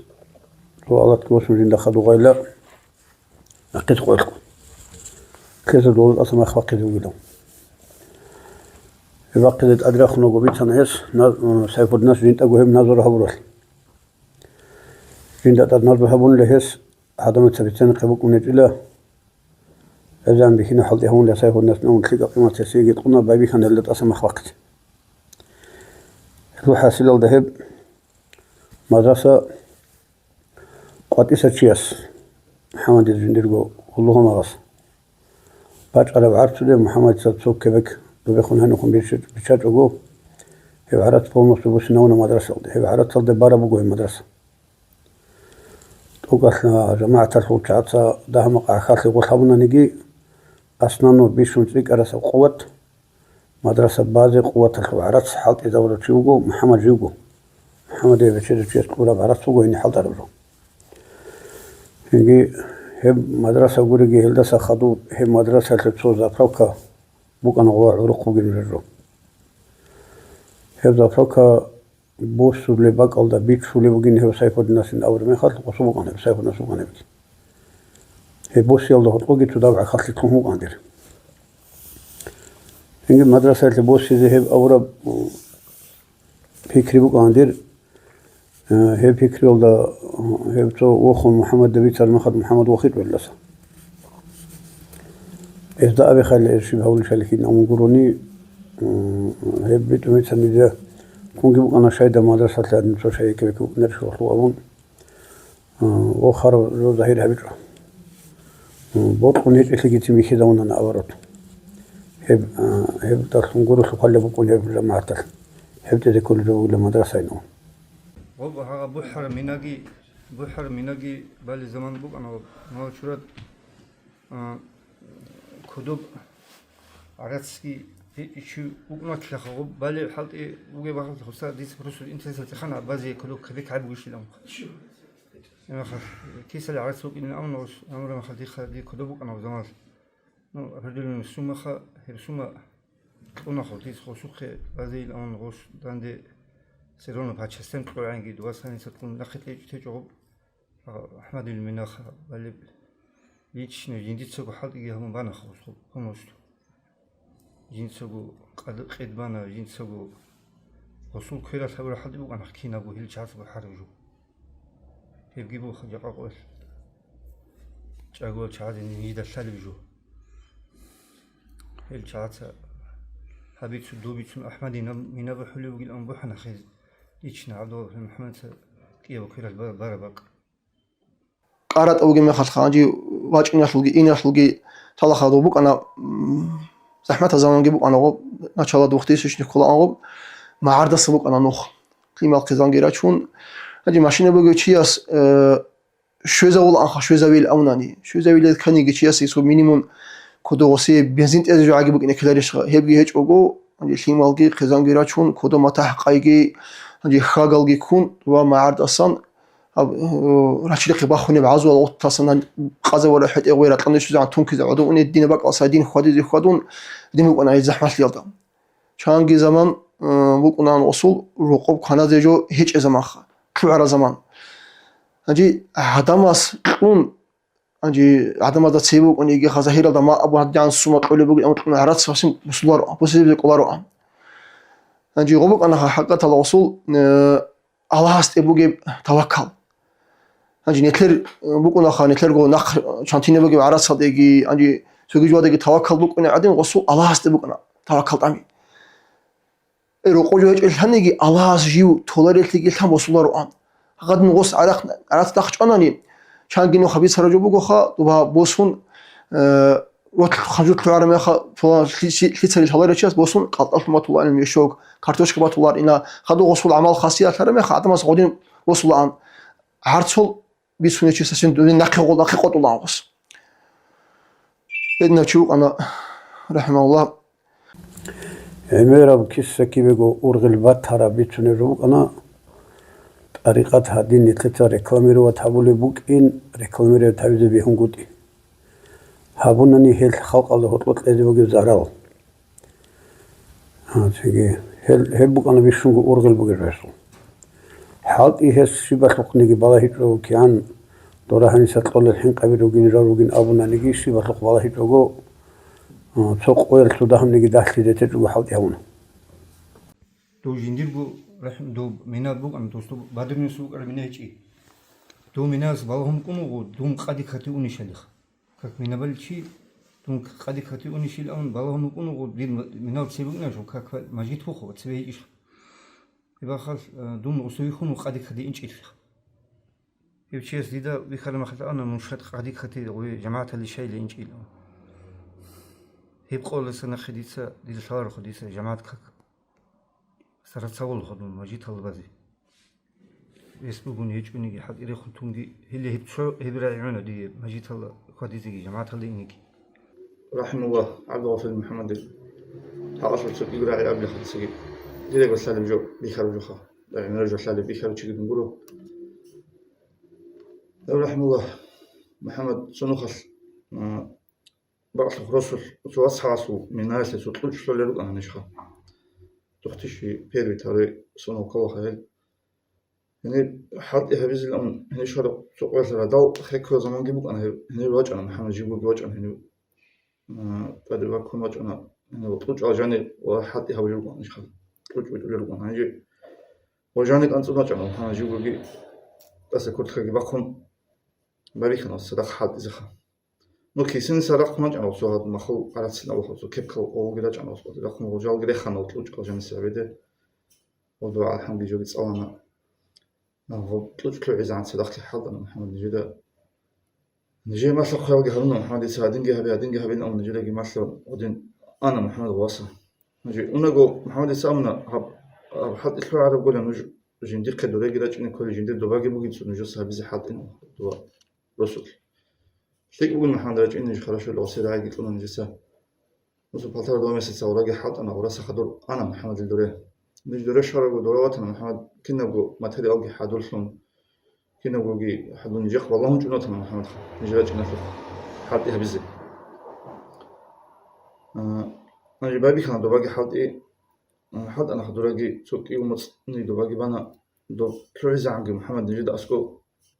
цо алатги босун жинда хадув гъайла, нахъе къоялъ. Кьеса дола тӀаса мах бахъизе вугилан. Гьеб бахъизе тӀаде рахунаго бицана гьес, на-, Сайфуддинас жинтӀаго гьеб назру гьабуралъ. Жинда тӀад назру гьабунила гьес, гӀадамаца бицанихъе букӀунечӀила, гӀезегӀан бихьинаб хӀалтӀи гьавунила Сайфуддинас, нун лъикӀаб къимат гьесие кьуна, байбихьана гьелда тӀаса мах бахъизе. Гьелъул хӀасилалда гьеб мадраса къватӀиса чияс, МухӀаммадил жиндирго гьуллугьамагъас, бачӀараб гӀарцуде МухӀаммадица цо кебек добехун гьанихъун бича-, бичачӀого, гьеб гӀарац полностью бусинавуна мадрасалде. Гьеб гӀарацалде бараб буго гьеб мадраса. ТӀокӀалъ жамагӀаталъул чагӀаца дагьа-макъ гӀахьаллъи гъолъ гьабунаниги, основной бищун цӀикӀкӀарасаб къуват, мадраса базе къуваталъул гӀарац хӀалтӀизабурав чи вуго МухӀаммад живго. МухӀаммадие бечедав чияс кьураб гӀарац буго гьениб хӀалтӀараб жо. Гьенги Гьеб мадраса гуриги, гьелдаса хадуб гьеб мадрасалъе цо заправка букӀана гъова гӀурухъ бугин рерро. Гьеб заправка босулеб бакӀалда бичулеб бугин гьев Сайфуддинасин абураб мехалъ, гъосул букӀана гьеб, Сайфуддинасул букӀана гьебги. Гьеб босиялда гьоркьоги цо дагӀба хахлъи кьун букӀана дир. Гьебги мадрасалъе босизе гьеб абураб пикри букӀана дир. Э, гьеб пикриялда, э, гьев цо вохун МухӀаммадда бицараб мехалъ МухӀаммад вохичӀо гьелдаса. Гьезда абихъайилла гьез щиб гьавулищали кин абун гурони, м, гьеб битӀун бицани дида, кунги букӀана шайда мадрасалъе гьадин цо шайикаб букӀунарищ вохлъу абун, э, вохарав жо загьир гьабичӀо. М, бокьун гьечӀелъигицин бихьизавуна наоборот. Гьеб, э, гьеб далъун гурелъул хъвалеб букӀун гьеб жамагӀаталъ. Гьеб тӀезе кколеб жо бугила мадрасайин. Гъоб гьагъа бухӀараб минаги, бухӀараб минаги балеб заман букӀана гъоб. Мал чурат, а, кодоб гӀарацги гьечӀичи букӀунатлъаха гъоб балеб хӀалтӀи бугеб бахъалъ гъуса дица просто интересалъе хана базе кодоб кадек гьаб бугищилан. Эмаха кисали гӀарац букӀинин амма гъос амра маха диха ди кодоб букӀана гъоб заман. Ну, определённый суммаха, гьеб сумма кьуна хъутиц гъосухъе базейилан гъос данде, все равно по частям кьургӀинги, дубасаница кьун нахъе течӀо гъоб, а, АхӀмадил минаха балеб, лично жиндицаго хӀалтӀиги гьабун бана гъос полностью. Жинцаго къад-, къед бана, жинцаго гъосул квералъ гьабураб хӀалтӀи букӀана кинабго гьел чагӀаца бухӀараб жо. Гьебги буха жакъа къоялъ чӀагоял чагӀазе нижеда лъалеб жо. Гьел чагӀаца гьабицун, добицун АхӀмадил мина бухӀулеб бугилан бухӀана гьез, лично ГӀабдулла МухӀаммадица кӀияб квералъ ба-, бараб бакӀ. КъаратӀа вугеб мехалъха, гьанже вачӀиналъулги, иналъулги талахъадав букӀана, м, захӀматаб заманги букӀана гъоб, начало двухтысячных кколаан гъоб, магӀардаса букӀана нух. Лъимал хъизанги рачун, гьанже машина бугев чияс, э, щвезавулаанха, щвезавил абунани. Щвезавилел кканиги чиясе цо минимум кодо гъосие бензин тӀезе жо гӀаги букӀине ккеларищха, гьебги гьечӀого, гьанже лъималги хъизанги рачун, кодо матахӀ къайги, гьанже хьагалги ккун ва магӀардасан гьаб, э, рачидахъе бахунеб гӀазуал гъуталъасан къазавараб хӀетӀе гъой ракьанде щвезегӀан тункизе гӀодов уни динаб бакӀалъа дин хьвадизе хьвадун, дин букӀана гьез захӀмалъиялда. Чанги заман, э, букӀунаан гъосул рокъоб кваназе жо гьечӀеб заманха, лъугӀараб заман. Гьанже гӀадамас кьун, гьанже гӀадамазда цебе букӀун йигиха, загьиралда ма абу гьадигӀан сума кьолеб бугин, амма кьун гӀарац васин бусулароан, бусизе кӀолароан. Гьанже гъо букӀанаха хӀакъатал гъосул, э, Аллагьасде бугеб таваккал. Гьанже нилъер, э, букӀунаха, нилъерго нахъ чантине бугеб гӀарацалдеги, гьанже цоги жугьадаги таваккал букӀуни гӀадин, гъосул Аллагьасде букӀана таваккал тӀами. Э, рокъо жо гьечӀелъаниги, Аллагьас жив толарелъиги лъан босулароан. Гъадин гъос гӀарахъ-, гӀарац нахъ чӀванани, чанги нуха бицараб жо бугоха, дуба босун, э, ролъ ханжур лъугӀараб меха, пулан лъи-, лъи-, лъицарил гьаларичияс босун, къалтӀалъун батулаан мешок, картошка батулаан ина, хадур гъосул гӀамал хасият лъараб меха, гӀадамас гъодин босулаан. ГӀарцул бицунев чи сасин дунен нахъе гъол нахъе къотӀулаан гъос. Гьединав чи вукӀана, рахӀимагьуллагь. ГӀемераб киса кибего ургъел батараб бицунеб жо букӀана, тӀарикъат гьадин нилъеца рекламировать гьабулеб букӀин, рекламировать гьабизе бегьунгутӀи. Гьабунани гьелъ халкъалда гьоркьоб кьезе бугеб зарал. А, цинги гьел, гьеб букӀана бищунго ургъел бугеб гьесул. ХӀалтӀи гьес щибалъухъниги балагьичӀого кигӀан, дора гьаниса кьолел хӀинкъаби ругин, жал ругин абунаниги, щибалъухъ балагьичӀого, а, цо къоялъ цо дагьабниги дагьлъизе течӀого хӀалтӀи гьавуна. Дов жиндирго рахӀ-, дов мина букӀана, дос дов бадруниса букӀараб мина гьечӀи. Дов минаялъ балагьун букӀун вуго, дун къади ккати унищалихъ. Как минабали чи, дун къади ккати унищилан балагьун вукӀун вуго, дир ма-, минал цебе букӀиналъул, как ва-, мажгит бухъ ва цебе гьечӀищ. Ибахъал, э, дун гъусавихьун ва къади ккати инчӀилъи. Гьев чияс дида вихьараб мехалъ ана, мун шад къади ккати гъури жамагӀаталде щайила инчӀилан. Гьеб къоласа нахъе дица, дида лъаларухъа дица жамагӀат как. Сарацавул гьадун мажгитал базе. Гьес бугун гьечӀониги, хӀакъирехун тунги, гьеле гьеб цо гьеб рагӀи гӀуна дие мажгитал хьвадизеги, жамагӀаталде инеги. РахӀимуллагь, ГӀабдулгъафур МухӀаммадил гьалъул цо кӀиго рагӀи абилахъацаги. Дидаго лъалеб жо бихьараб жоха. ДагӀинара жо лъалеб бихьарав чиги дун гуро. Гьев, рахӀимуллагь, МухӀаммад цо нухалъ, а, бакълъухъ росулъ цо вацгӀаласул минаялъе цо кьучӀ лъолел рукӀана гьанишха. Духъ тищи первый, второй сунал кколаха гьел. Гьенир хӀалтӀи гьабизилан гьенир щвараб цо къоялъ радал хеккоял заманги букӀана гьеб. Гьенир вачӀана МухӀаммад, живгоги вачӀана гьенив. А, тӀаде ваккун вачӀана, гьенив кьучӀал жанир ва хӀалтӀи гьабулел рукӀана гьанишха. КьучӀ битӀулел рукӀана. Гьанже ва жанир анцӀун вачӀана МухӀаммад, живгоги тӀаса курткаги бахъун барихьана цадахъ хӀалтӀизеха. Ну, кисиниса рахъун вачӀана цо гьад махал къарацин абухъа, цо кепкал къолги рачӀана, рахъун гъожалги рехана кьучӀал жаниса гьабиде. Ва дугӀа алхӀамги жоги цӀалана. Гъоб кьучӀ лъугӀизегӀан цадахъги хӀалтӀана МухӀаммад нижеда. Нижее малъа хъвалги гьаруна МухӀаммадица, гьадинги гьабе, гьадинги гьабе, амма нижедаги малъа гъодин ана МухӀаммад васа. Нижее унаго МухӀаммадица амна гьаб, гьаб хӀалтӀи лъугӀараб гуля нуж жиндихъе дореги рачӀине кколей, жиндир добаги бугин цо нужеца гьабизе хӀалтӀин дова росулъ. ЛъикӀ бугин МухӀаммад рачӀин ниж, хорошо, гъосие рагӀиги кьуна нижеца. Нусул палтар дова месяца ураги хӀалтӀана, ураса хадур ана МухӀаммадил доре. Ниж доре щварабго дора ватана МухӀаммад, кинабго материалги хӀадурлъун, кинабгоги хӀадур нижехъ балагьун чӀун ватана МухӀаммадха, ниж рачӀиналъухъ хӀалтӀи гьабизе. А, гьанже байбихьана добаги хӀалтӀи, а, хӀалтӀана хадураги цо кӀиго моцӀни добаги бана, доб лъугӀизегӀанги МухӀаммад нижеда аскӀо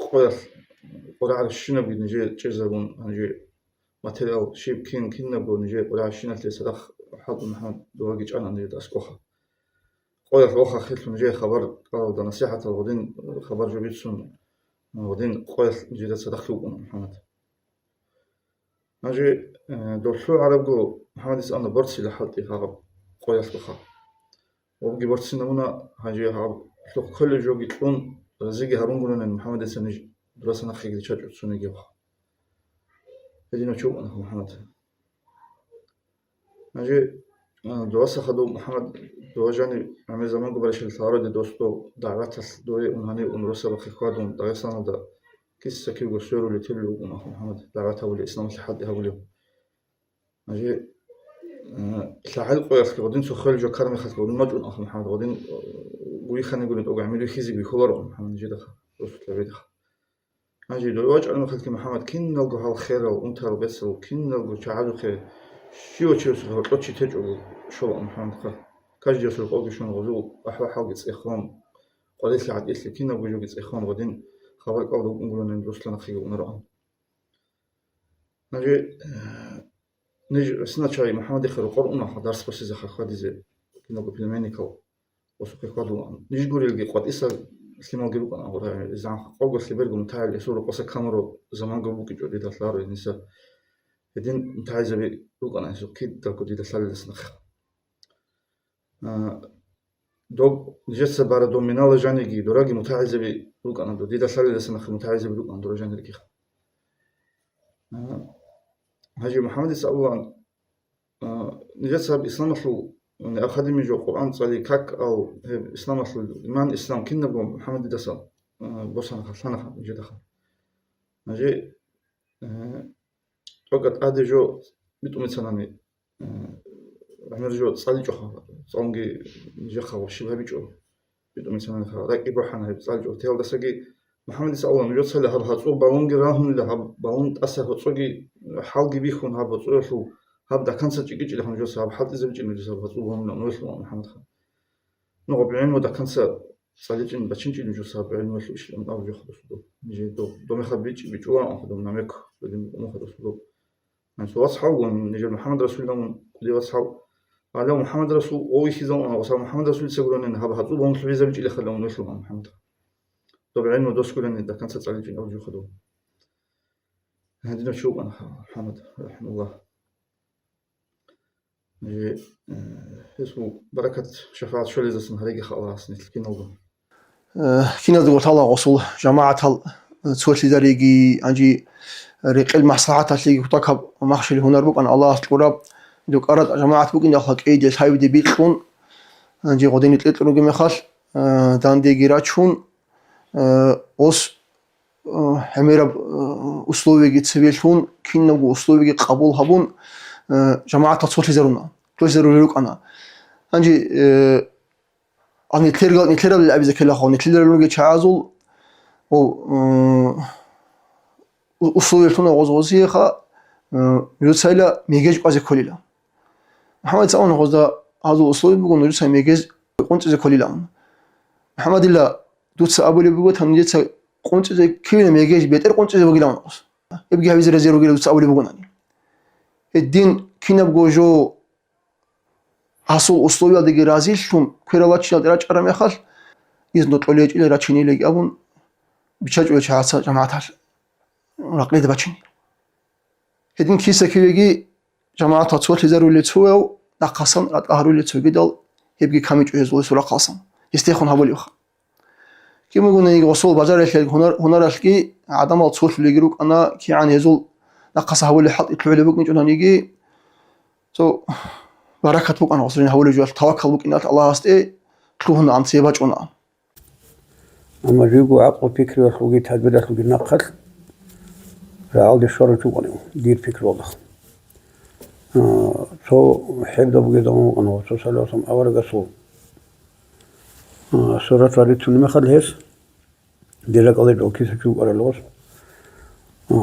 къоялъ, къорагӀарщинабги нижее чӀезабун, гьанже материал щиб кин, кинабго нижее къорагӀарщиналъе цадахъ хӀалтӀун МухӀаммад добаги чӀана нижеда аскӀоха. Къоялъ вохахъе лъун нижее хабар кӀалалда, насихӀатал гъодин хабар жо бицун, гъодин къоялъ нижеда цадахъ вукӀуна МухӀаммад. Гьанже, э, доб лъугӀарабго МухӀаммадица амна борцила хӀалтӀи гьаб къоялъухъа. Гъобги борцин абуна, гьанже гьаб лъухъ кколеб жоги кьун, разиги гьарунгунанин МухӀаммадица ниж дураса нахъеги риччачӀо цонигиха. Гьединав чи вукӀана МухӀаммад. Гьанже, а, дураса хадув МухӀаммад, дова жанив гӀемер заманго барищали лъалароде дос дов дагӀваталъ дове ун гьанив ун росабахъе хьвадун Дагъистаналда киса-кивго сверулев телулев вукӀун ахӀун МухӀаммад, дагӀват гьабулев, исламалъе хӀалтӀи гьабулев. Гьанже, а, лъагӀел къоялъги гъодин цо хвел жо ккараб мехалъги гъодин вачӀун ахӀун МухӀаммад, гъодин, а, гуйихьанигуни тӀокӀ гӀемерихьизеги бихьуларо МухӀаммад нижедаха, росулъ гьабидеха. Гьанже дой вачӀараб мехалъги МухӀаммад киналго гьал херал, унтарал бецал, киналго чагӀазухъе, щивав чиясухъе гьоркьов чи течӀого щола МухӀаммадха. Каждиясул къоги щун гъозул ахӀвал-хӀалги цӀехун, къварилъи гӀатӀилъи кинабго жоги цӀехун гъодин хабар кӀалда вукӀунгуланин Руслан ахъиги унароан. Гьанже, э, ниж гӀисина чагӀи МухӀаммадихъе рокъор унаха дарс босизе хьвадизе киналго племенникал. Осухъе хьвадулаан. Ниж гурелги къватӀиса лъималги рукӀана, гъура, изан къого лъеберго мутагӀил эсул рокъоса камураб заманго букӀичӀо дида лъаро гьениса. Гьедин мутагӀилзаби рукӀана гьесухъ кидаго дида лъалилас нахъ. А, доб нижеца бара доб минала жаниги, дораги мутагӀилзаби рукӀана, доб дида лъалилас нахъ мутагӀилзаби рукӀана дора жанирги. А, Гьанже МухӀаммадица абулаан, а, нижеца гьаб исламалъул, яни, ахадими жо Къуръан цӀали, как ал, гьеб исламалъул иман, ислам кинабго МухӀаммадидаса, а, босана, лъана нижедаха. Гьанже, э, тӀокӀа тӀаде жо битӀун бицанани, э, гӀемер жо цӀаличӀоха, цӀалунги нижехъа ващиб гьабичӀо. БитӀумисанха ракӀи бухӀана гьеб цӀалчӀого теялдасаги. МухӀаммадица абула, нужецали гьаб гьацӀу балунги рагьунила, гьаб балун тӀаса гьоцӀоги хӀалги бихьун, гьаб гьоцӀоялъул гьаб даканца чӀикӀичӀилаха нужеца, гьаб хӀалтӀизабичӀин нужеца гьаб гьацӀу балунила нужелъул МухӀаммадха. Ну, гьаб гӀилму даканца цӀаличӀин бачинчӀин нужеца гьаб гӀилмуялъул ишилан абу жо хадусудо. Нижее доб, доб мехалъ бичӀчӀи бичӀчӀулаан хадуб намек, додин умухадусудо. Гьанже вацгӀал вугун, нижер МухӀаммад Расулилан вугун, кӀудияв вацгӀал. Гьалав МухӀаммад Расул, о, вихьизавун, гъосал МухӀаммад Расулица гурунин, гьаб гьацӀу бавун лъугӀизабичӀилахъала унелъула МухӀаммад. Доб гӀелму дос гурани, даканца цӀаличӀин абу жо хадув. Гьадинав чи вукӀана МухӀаммад, рахӀималлагь. Гьанже, э, гьесул баракат, шафагӀат щолезасан гьареги халас нилъ киналго. Э, киназдаго лъала гъосул жамагӀатал, э, цолъизариги, гьанже рекъел маслахӀаталъеги кутакаб махщел гьунар букӀан Аллагьас кьураб, дукарад жамагӀат букӀиндалха кӀейде лъайбиде бикьун, гьанже гъодине кьекьун ругеб мехалъ, э, дандеги рачун, э, ос, э, гӀемераб, э, условияги цебе лъун, кинабго условияги къабул гьабун, э, жамагӀатал цолъизаруна, цолъизарулел рукӀана. Гьанже, э, Ан нилъер-, нилъералил абизе ккелахъо, нилъерал ругел чагӀазул, о, м, условиялъуна гъоз-гъозиеха, э, нужецайила мегеж кӀвазе кколила. МухӀаммадица абуна гъозда гьазул условие буго, нужеца мегеж къунцӀизе кколилан. МухӀаммадилла, дуца абулеб буго, тан нужеца къунцӀизе кколила мегеж бетӀер къунцӀизе бугилан гъоз. Гьебги гьабизе рази ругила дуца абулеб бугонани. Гьедин кинабго жо гьасул условиялдеги разилъун, кверал вачиналде рачӀараб мехалъ, изну кьолечӀила рачинилеги абун, бичачӀула чагӀаца жамагӀаталъ ракълида бачине. Гьедин киса-кивеги жамагӀатал цолъизарулел цояв, нахъасан ратӀа гьарулел цогидал, гьебги камичӀо гьезул рахъалсан, гьесдехун гьабулебха. Кин бугонаниги гъосул бажаралъе гьунар-, гьунаралъги гӀадамал цолъулеги рукӀана, кигӀан гьезул нахъаса гьабулеб хӀалтӀи лъугӀулеб букӀинчӀонаниги, цо баракат букӀана гъосул гьабулеб жоялъ, таваккал букӀиналъ Аллагьасде лъугьунаан, цебе бачӀунаан. Амма живго гӀакълу-пикриялъулги тадбиралъулги нахъалъ рагӀалде щварав чи вукӀанев, дир пикруялда. А, цо хӀебда бугезабун вукӀана, Расул саллаллагьу гӀалайгьи ва саллам аварагасул, а, суратал рицунеб мехалъ гьес, дир ракӀалде жо киса чи вукӀарал гъос. А,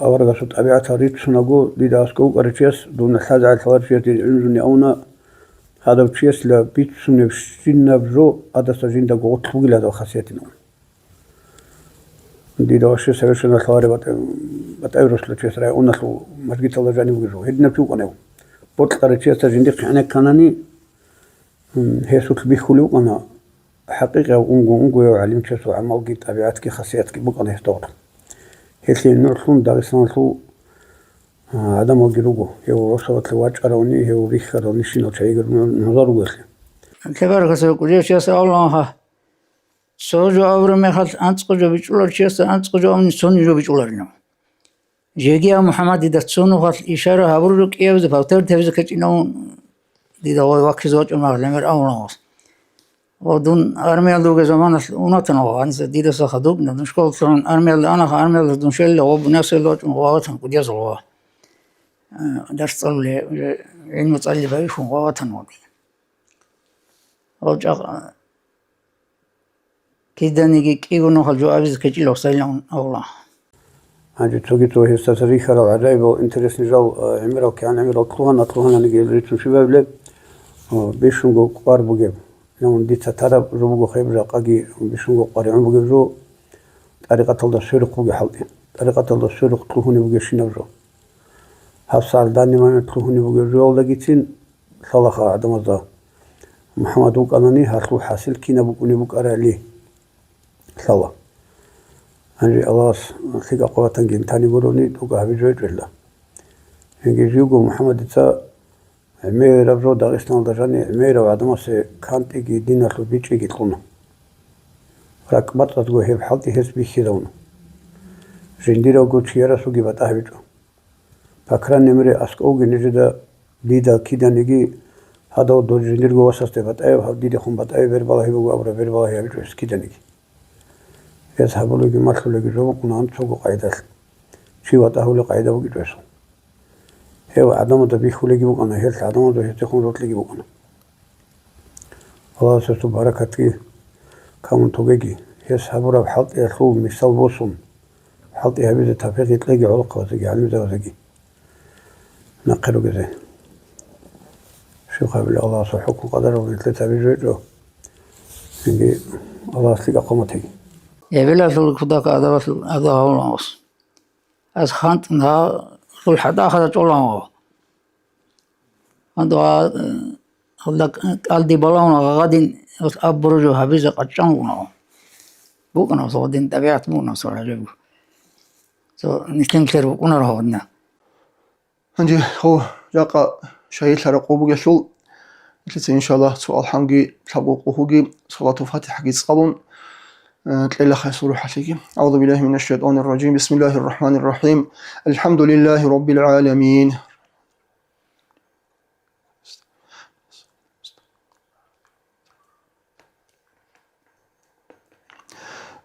аварагасул тӀабигӀатал рицунаго, дида аскӀов вукӀарав чияс, дун лъазегӀан лъаларав чияс, дир гӀумруни авуна, гьадав чиясила бицунебщинаб жо гьадаса жиндаго гъорлъ бугила гьадаб хасиятин. Дида вообще совершенно лъаларе батӀа-, батӀаяб росулъ чияс районалъул мажгиталда жанив вугев жо. Гьединав чи вукӀанев. Бокьарав чиясда жиндихъе гӀенекканани, м, гьесулъ бихьулев вукӀана хӀакъикъав унго-унгояв гӀалимчиясул гӀамалги, тӀабигӀатги, хасиятги букӀана гьесда гъорлъ. Гьелъие нугӀлъун Дагъистаналъул, а, гӀадамалги руго, гьев росабалъе вачӀаравни, гьев рихьаравнищинал чагӀиги нугӀзал руго гьелъие. Лъебарагасда кӀудияв чияс абула, цо жо абураб мехалъ анцӀго жо бичӀчӀуларев чиясда анцӀго жо абуни цониги жо бичӀчӀуларин. Жеги гьав МухӀаммад дида цо нухалъ ишара гьабураб жо кӀиабизе, повторить гьабизе ккечӀин абун, дида гъой ваккизе вачӀун гьале гӀемер авулан гъос. Ва дун армиялда вугеб заманалъ унатана гъов, гьаниса дидаса хадубна, дун школалъ лъугӀун армиялда анаха, армиялда дун щвелила, гъов бунесиялда вачӀун гъов ватана кӀудиязул гъов. Э, дарс цӀалуле, э, гӀилму цӀалулеб байбихьун гъов ватана гъов. Гъов чӀакъ, э, Киданиги кӀиго нухалъ жо абизе ккечӀила гьусайилан авла. Гьанже цоги цо гьесдаса рихьарал гӀажаибал, интересный жал, а, гӀемерал, кигӀан гӀемерал лъугьана, лъугьананиги гьел рицун щибабилеб, а, бищунго кӀвар бугеб. Нагьун дица тараб жо буго хеб жакъаги бищунго къваригӀун бугеб жо, тӀарикъаталда сверухъ бугеб хӀалтӀи. ТӀарикъаталда сверухъ лъугьунеб бугебщинаб жо. ГьабсагӀат данный момент лъугьунеб бугеб жоялдагицин, лъалаха гӀадамазда, МухӀаммад вукӀанани, гьалъул хӀасил кинаб букӀунеб букӀарали лъала. Гьанже Аллагьас лъикӀаб къуватанги тани гурони тӀокӀаб гьабизе гьечӀела. Гьанже живго МухӀаммадица гӀемераб жо Дагъистаналда жаниб гӀемераб гӀадамасе кантӀиги диналъул бичӀчӀиги кьуна. РакӀбацӀцӀадго гьеб хӀалтӀи гьес бихьизавуна. Жиндирго чиясулги батӀа гьабичӀо. По крайней мере, аскӀовги нижеда, дида киданиги, гьадав дол жиндирго васасде батӀаяб, гьав дидехун батӀаяб бербалагьи буго абураб бербалагьи гьабичӀо гьес киданиги. Гьес гьабулаги малъулаги жо букӀунаан цого къайдалъ. Чи ватӀа гьавулеб къайда букӀичӀо гьесул. Гьев гӀадамазда бихьулаги букӀана, гьелъ гӀадамазда гьесдехун рокьиги букӀана. Аллагьас гьесул баракатги камун тогеги, гьес гьабураб хӀалтӀиялъул мисал босун, хӀалтӀи гьабизе тавфикъ кьеги гӀолохъабазеги, гӀалимзабазеги нахъе ругезе. Щиб гьабилеб, Аллагьасул хӀукму-къадаралда нилъеца гьабизе гьечӀо. Цинги Аллагьас лъикӀаб къо батаги. Эбелалъул кутакаб адабалъул адаб гьавулан гъос. Гьас хантӀун гьа, гьул хӀатӀа хада чӀолан гъо. Гьанду гьа, э, гьалда кӀалди балагьун гъагъадин, гьас абураб жо гьабизе къачӀан вукӀуна гъо. БукӀуна гъос гъодин тӀабигӀат, букӀуна гъосул гӀажаиб. Цо нилъер-нилъер букӀунаро гьавадна. Гьанже гьав жакъа шагьидлъараб къо бугелъул, нилъеца, иншаллагь, цо алхӀамги, лъабго къухӀуги, салатул фатихӀаги цӀалун, э, кьела хай сурухӀалъиги. أعوذ بالله من الشيطان الرجيم. بسم الله الرحمن الرحيم. الحمد لله رب العالمين.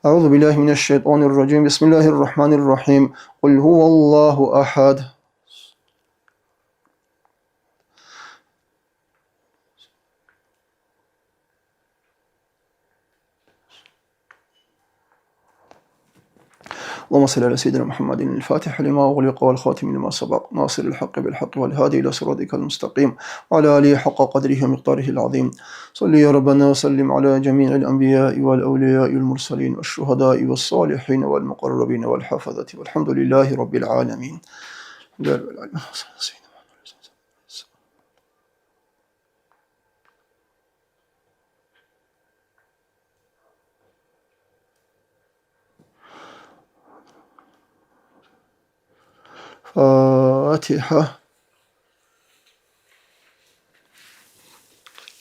أعوذ بالله من الشيطان الرجيم. بسم الله الرحمن الرحيم. قل هو الله أحد. اللهم صل على سيدنا محمد الفاتح لما أغلق والخاتم لما سبق ناصر الحق بالحق والهادي إلى صراطك المستقيم وعلى آله حق قدره ومقداره العظيم. صل يا ربنا وسلم على جميع الأنبياء والأولياء والمرسلين والشهداء والصالحين والمقربين والحفظة والحمد لله رب العالمين. الحمد لله رب العالمين. فاتحة.